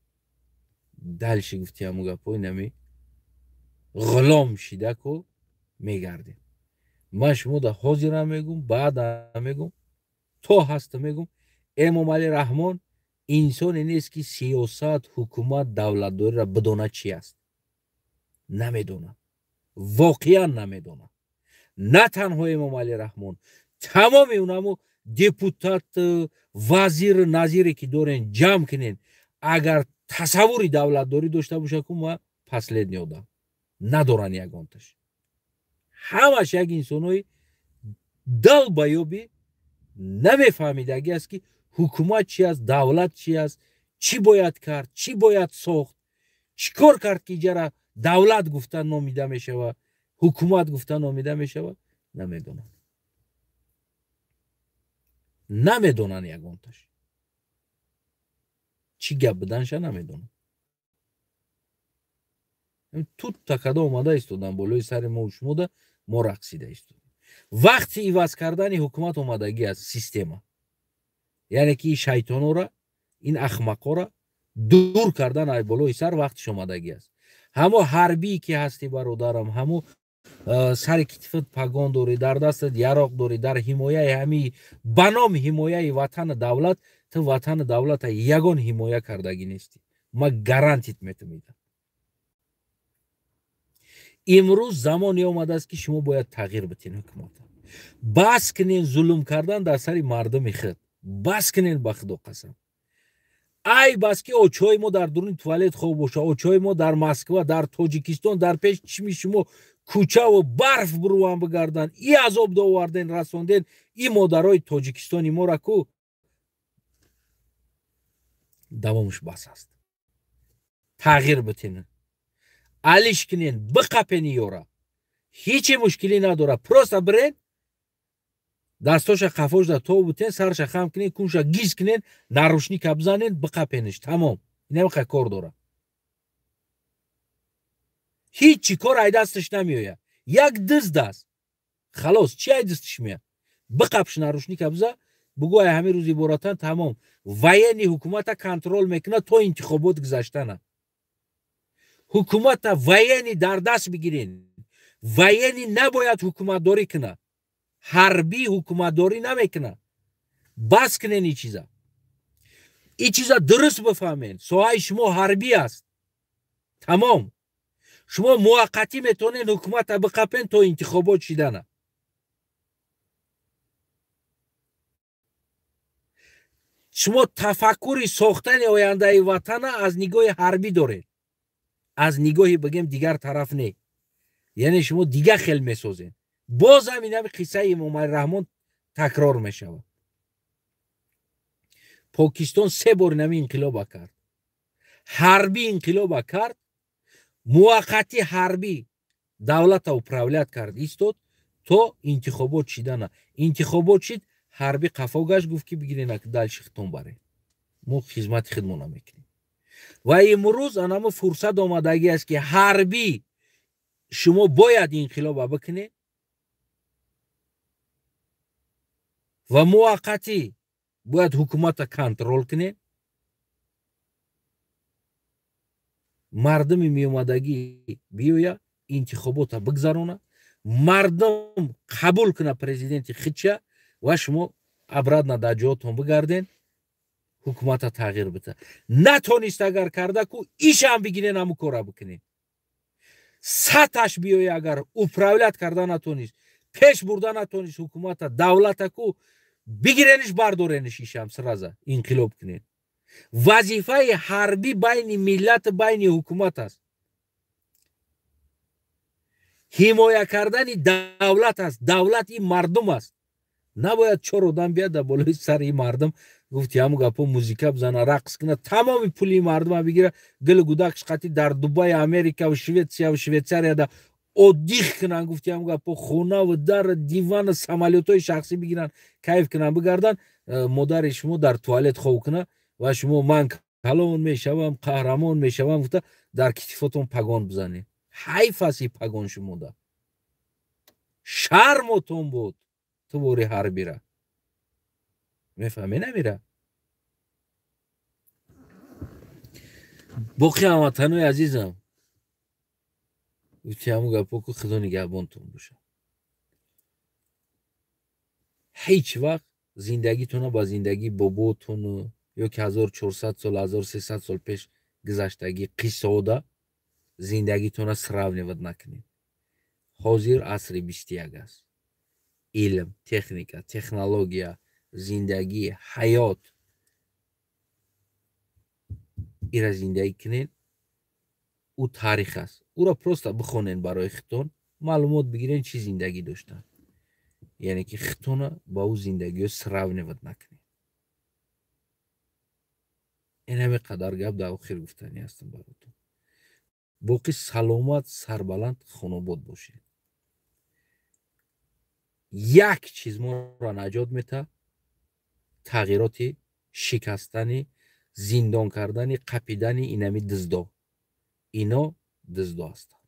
Дальше гуфти ҳамун гапҳои нами ғулом шида ку мегардем. Ман шумо да ҳозирам мегум, баъдам мегум, то ҳастам мегум, Эмомалӣ Раҳмон инсоне нест ки сиёсат, ҳукумат, давлатдориро бидонад чи аст. Намедонад. Воқеан намедонад. На танҳо Эмомалӣ Раҳмон, тамоми унамо депутат, вазир, назире ки дорен ҷамъ кунен, агар тасаввури давлатдорӣ дошта бошад, ку ма последний одам. Надоранд ягонташ. Ҳамаш як инсонои далбаёби намефаҳмидагӣ аст ки ҳукумат чи аст, давлат чи аст, чӣ бояд кард, чӣ бояд сохт, чӣ кор кард ки иҷара давлат гуфта номида мешавад, ҳукумат гуфта номида мешавад, намедонанд. Намедонанд ягонташ. Чӣ гап буданша намедонанд. Тутта када омада истодан болои сари мо шумода, мо рақсида истодем. Вақти иваз кардани ҳукумат омадагӣ аст, система. Яъне ки шайтонора, ин ахмақора дур кардан ай болои сар вақтиш омадагӣ аст. Ҳамо ҳарбӣ ки ҳастӣ бародарам, ҳамо сари китфат пагон дорӣ, дар дастат яроқ дорӣ, дар ҳимояи ҳами ба номи ҳимояи ватану давлат, ту ватану давлата ягон ҳимоя кардагӣ нестӣ. Ма гарантит метумидам. Имрӯз замоне омадааст ки шумо бояд тағйир битин ҳукумата. Бас кунен зулм кардан дар сари мардуми худ. Бас кунен ба худо қасам. Ай бас ки очои мо дар дуруни туалет хоб боша, очои мо дар Москва, дар Тоҷикистон, дар пеши чишми шумо кӯчаву барф буруван бигарданд, и азоб доварден, расонден, и модарои Тоҷикистони мора ку давомаш бас аст. Тағйир битинен. Алиш кунен, биқапени ёра. Ҳичи мушкилӣ надора. Просто бирен, дастоша қафошда тов бутен, сарша хам кунен, кунша гиз кунен, нарушника бизанен, биқапениш. Тамом. Инамиқа кор дора. Ҳичи кор ай дасташ намеояд. Як дизд аст. Халос, чи ай дасташ меояд? Биқапш, нарушника биза, бугӯ ай ҳамин рӯз иборатан тамом. Военный ҳукумата контрол мекунад то интихобот гузаштана. Ҳукумата военный дар даст бигирен. Военный набояд ҳукуматдорӣ кунад. Ҳарбӣ ҳукуматдорӣ намекунад. Бас кунен ин чиза. Ин чиза дуруст бифаҳмен. Соҳаи шумо ҳарбӣ аст. Тамом. Шумо муваққатӣ метавонед ҳукумата биқапен то интихобот шидана. Шумо тафаккури сохтани ояндаи ватана аз нигоҳи ҳарбӣ доред. Аз нигоҳи бигем дигар тараф не. Яъне шумо дигар хел месозед. Боз ҳам инами қиссаи Эмомалӣ Раҳмон такрор мешавад. Покистон се бор инами инқилоба кард. Ҳарбӣ инқилоба кард, муваққатӣ ҳарбӣ давлата управлять кард, истод то интихобот шидана. Интихобот шид, ҳарбӣ қафо гашт, гуфт ки бигирен дальше хитон барем. Мо хизмати худмона мекунем. Ва имрӯз анамо фурсат омадагӣ аст, ки ҳарбӣ шумо бояд инқилоба бикунед ва муваққатӣ бояд ҳукумата контрол кунед. Мардуми меомадагӣ биёя, интихобота бигзарона, мардум қабул куна президенти худша ва шумо обратно дар ҷоотон бигарден, ҳукумата тағйир бита. Натонист агар карда ку ишам бигирен, ҳаму кора бикунед. Саташ биёя, агар управлять карда натонист, пеш бурда натонист ҳукумата, давлата ку бигирениш, бардорениш, ишам сразу инқилоб кунед. Вазифаи ҳарбӣ байни миллат, байни ҳукумат аст. Ҳимоя кардани давлат аст. Давлат ин мардум аст. Набояд чор одам бияд дар болои сари мардум, гуфти ҳаму гапо, музика бизана, рақс куна, тамоми пули мардума бигира, гили гудакш қати дар Дубай, Америкаву Шветсияву Швейцарияда отдых кунанд, гуфти ҳаму гапо, хонаву дар дивану самолётҳои шахсӣ бигиранд, кайф кунанд, бигарданд, модари шумо дар туалет хов куна ва шумо ман калон мешавам, қаҳрамон мешавам гуфта дар китифотон пагон бизанед. Ҳайф аст и пагон шумода. Шармотон буд тувори ҳарбира. Мефаҳме намира? Боқи ҳамватанои азизам, гуфти ҳамун гапо ку, худо нигаҳбонтон бошад. Ҳеҷ вақт зиндагитона ба зиндагии боботону ё ки 1400 сол, 1300 сол пеш гузаштагӣ қиссода зиндагитона сравнивать накунед. Ҳозир асри 21 аст. Илм, техника, технология, зиндагӣ, ҳаёт, ира зиндагӣ кунед. Ӯ таърих аст. Ӯро просто бихонен, барои хитон маълумот бигирен, чӣ зиндагӣ доштанд. Яъне ки хитона ба ӯ зиндагиҳо сравнивать накунед. Ин ҳаме қадар гап дар охир гуфтанӣ ҳастам баротон. Боқӣ саломат, сарбаланд, хонобод бошед. Як чиз моро наҷот метаҳад: тағйироти шикастани, зиндон кардани, қапидани инами дуздо. Ино дуздо ҳастанд.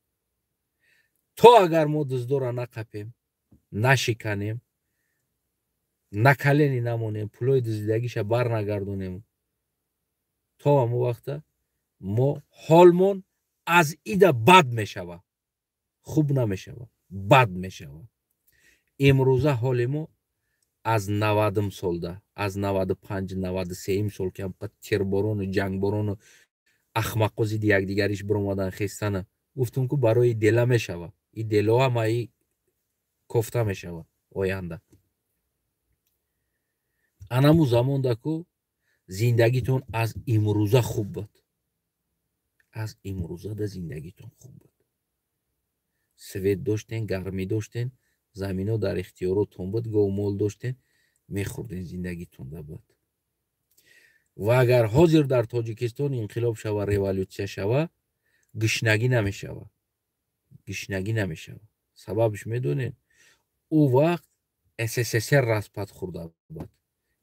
То агар мо дуздоро нақапем, нашиканем, накалени намонем, пулои дуздидагиша барнагардонем, то ҳамон вақта мо ҳолмон аз ида бад мешавад, хуб намешавад, бад мешавад. Имрӯза ҳоли мо аз 90-ум солда, аз 95, 93-ум сол, ки ҳамқа тирборону ҷангборону ахмақо зидди якдигариш биромадан хестана, гуфтум ку барои дела мешавад. И дело ҳамаи кофта мешавад оянда. Анаму замонда ку зиндагитон аз имрӯза хуб буд. Аз имрӯза да зиндагитон хуб буд. Свет доштен, гармӣ доштен, замино дар ихтиёротон буд, говмол доштен, мехӯрден, зиндагитон да буд. Ва агар ҳозир дар Тоҷикистон инқилоб шава, революсия шава, гишнагӣ намешава. Гишнагӣ намешава. Сабабш медонед? Ӯ вақт СССР распад хӯрда буд.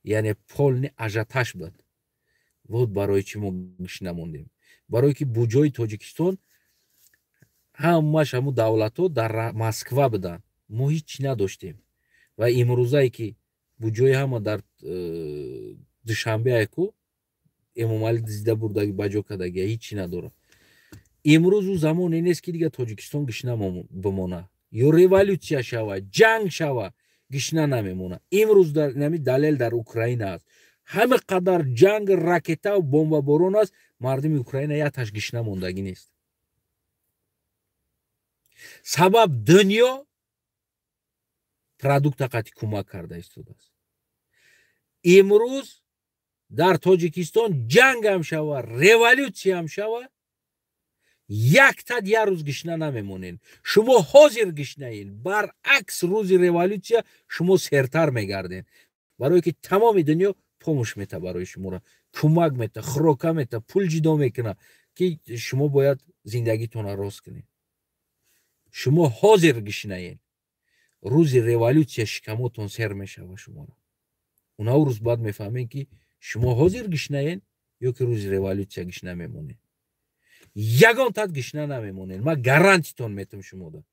Яъне полный ажиотаж буд. Вот барои чӣ мо гишна мондем. Барое ки буҷои Тоҷикистон ҳамаш ҳамун давлатҳо дар Москва буданд. Мо ҳеҷ надоштем. Ва имрӯзае ки буҷои ҳама дар Душанбе ку Эмомалӣ дизида бурдаги, ба ҷо кардаги, ҳеҷ надорад. Имрӯз ӯ замоне нест, ки дига Тоҷикистон гишна бимона. Ё революсия шава, ҷанг шава, гишна намемона. Имрӯз нами далел дар Украина аст. Ҳама қадар ҷанг, ракетаву бомбаборон аст, мардуми Украина яташ гишна мондагӣ нест. Сабаб дунё продукта қати кӯмак карда истодааст. Имрӯз дар Тоҷикистон ҷангам шава, революсиям шава, Яктад як рӯз гишна намемонед. Шумо ҳозир гишнаед, баръакс, рӯзи революсия шумо сертар мегардед, барое ки тамоми дунё помощь мета, барои шуморо кӯмак мета, хӯрока мета, пул ҷидо мекуна, ки шумо бояд зиндагитонро рост кунед. Шумо ҳозир гишнаед, рӯзи революсия шикамотон сер мешава шуморо. Унав рӯз баъд мефаҳмед, ки шумо ҳозир гишнаед ё ки рӯзи революсия гишна мемонед. Ягон тат гишна намемонед, ман гарантитон метам шумода.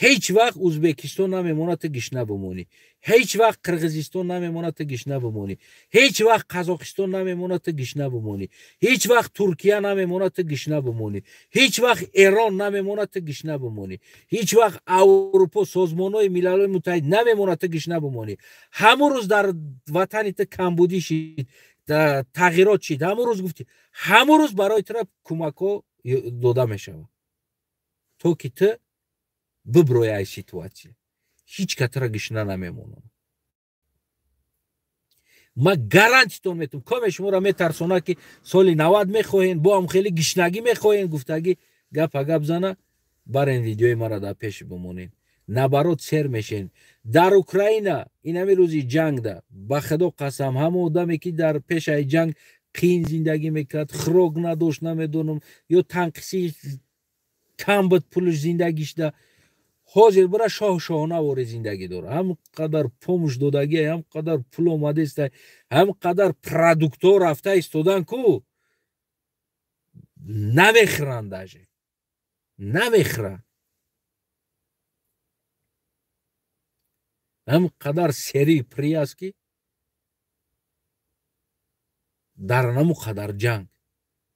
Ҳеҷ вақт Ӯзбекистон намемонад, ту гишна бимонӣ. Ҳеҷ вақт Қирғизистон намемонад, ту гишна бимонӣ. Ҳеҷ вақт Қазоқистон намемонад, ту гишна бимонӣ. Ҳеҷ вақт Туркия намемонад, ту гишна бимонӣ. Ҳеҷ вақт Эрон намемонад, ту гишна бимонӣ. Ҳеҷ вақт Аврупо, Созмонҳои Милалҳои Муттаҳид намемонад, ту гишна бимонӣ. Ҳамун рӯз дар ватани ту камбудӣ шид, тағйирот шид, ҳамун рӯз гуфтӣ, ҳамун рӯз барои тура кӯмакҳо дода мешавад, то ки ту биброи ай ситуация. Ҳеҷ катара гишна намемонам, ман гарантитон метум. Коме шуморо метарсона, ки соли 90 мехоҳен, бо ҳам хеле гишнагӣ мехоҳен, гуфтагӣ гапа гап зана, барен видеои мара дар пеш бимонед, наоборот, сер мешен. Дар Украина инами рӯзи ҷангда, ба худо қасам, ҳама одаме ки дар пешаи ҷанг қиин зиндагӣ мекард, хӯрок надошт, намедонам, ё танқисӣ кам буд пулш зиндагишда, ҳозир бира шоҳ шоҳона вори зиндагӣ дора. Ҳам қадар помощь додагӣ, ҳам қадар пул омадеста, ҳам қадар продуктҳо рафта истодан ку намехӯранд, даже намехӯранд. Ҳам қадар серии при аст, ки дар наму қадар ҷанг.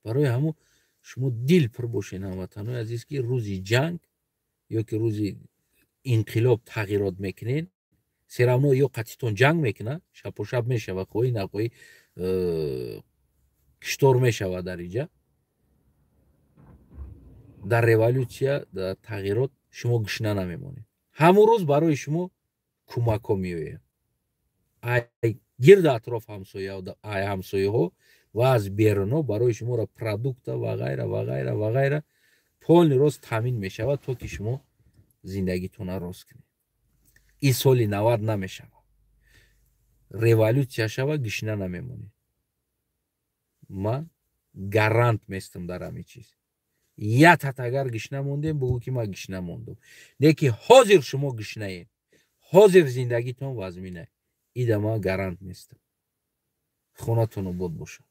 Барои ҳаму шумо дил пур бошед, ҳамватанои азиз, ки рӯзи ҷанг ё ки рӯзи инқилоб тағйирот мекунед, всё равно ё қатитон ҷанг мекунад, шапошап мешава, хоҳӣ нахоҳӣ, киштор мешава дар иҷа. Дар революсия, дар тағйирот шумо гушна намемонед. Ҳамун рӯз барои шумо кӯмакҳо меояд ай гирди атроф, ай ҳамсояҳо ва аз беруно барои шуморо продукта ва ғайра ва ғайра ва ғайра полный рост таъмин мешавад, то ки шумо зиндагитонро рост кунед. Ин соли 90 намешавад, революсия шава, гишна намемонед. Ман гарант местам дар ҳамин чиз. Ятат агар гишна мондем, бугӯ ки ман гишна мондум. Не ки ҳозир шумо гишнаед, ҳозир зиндагитон вазмина, ида ман гарант нестам. Хонатон обод бошад.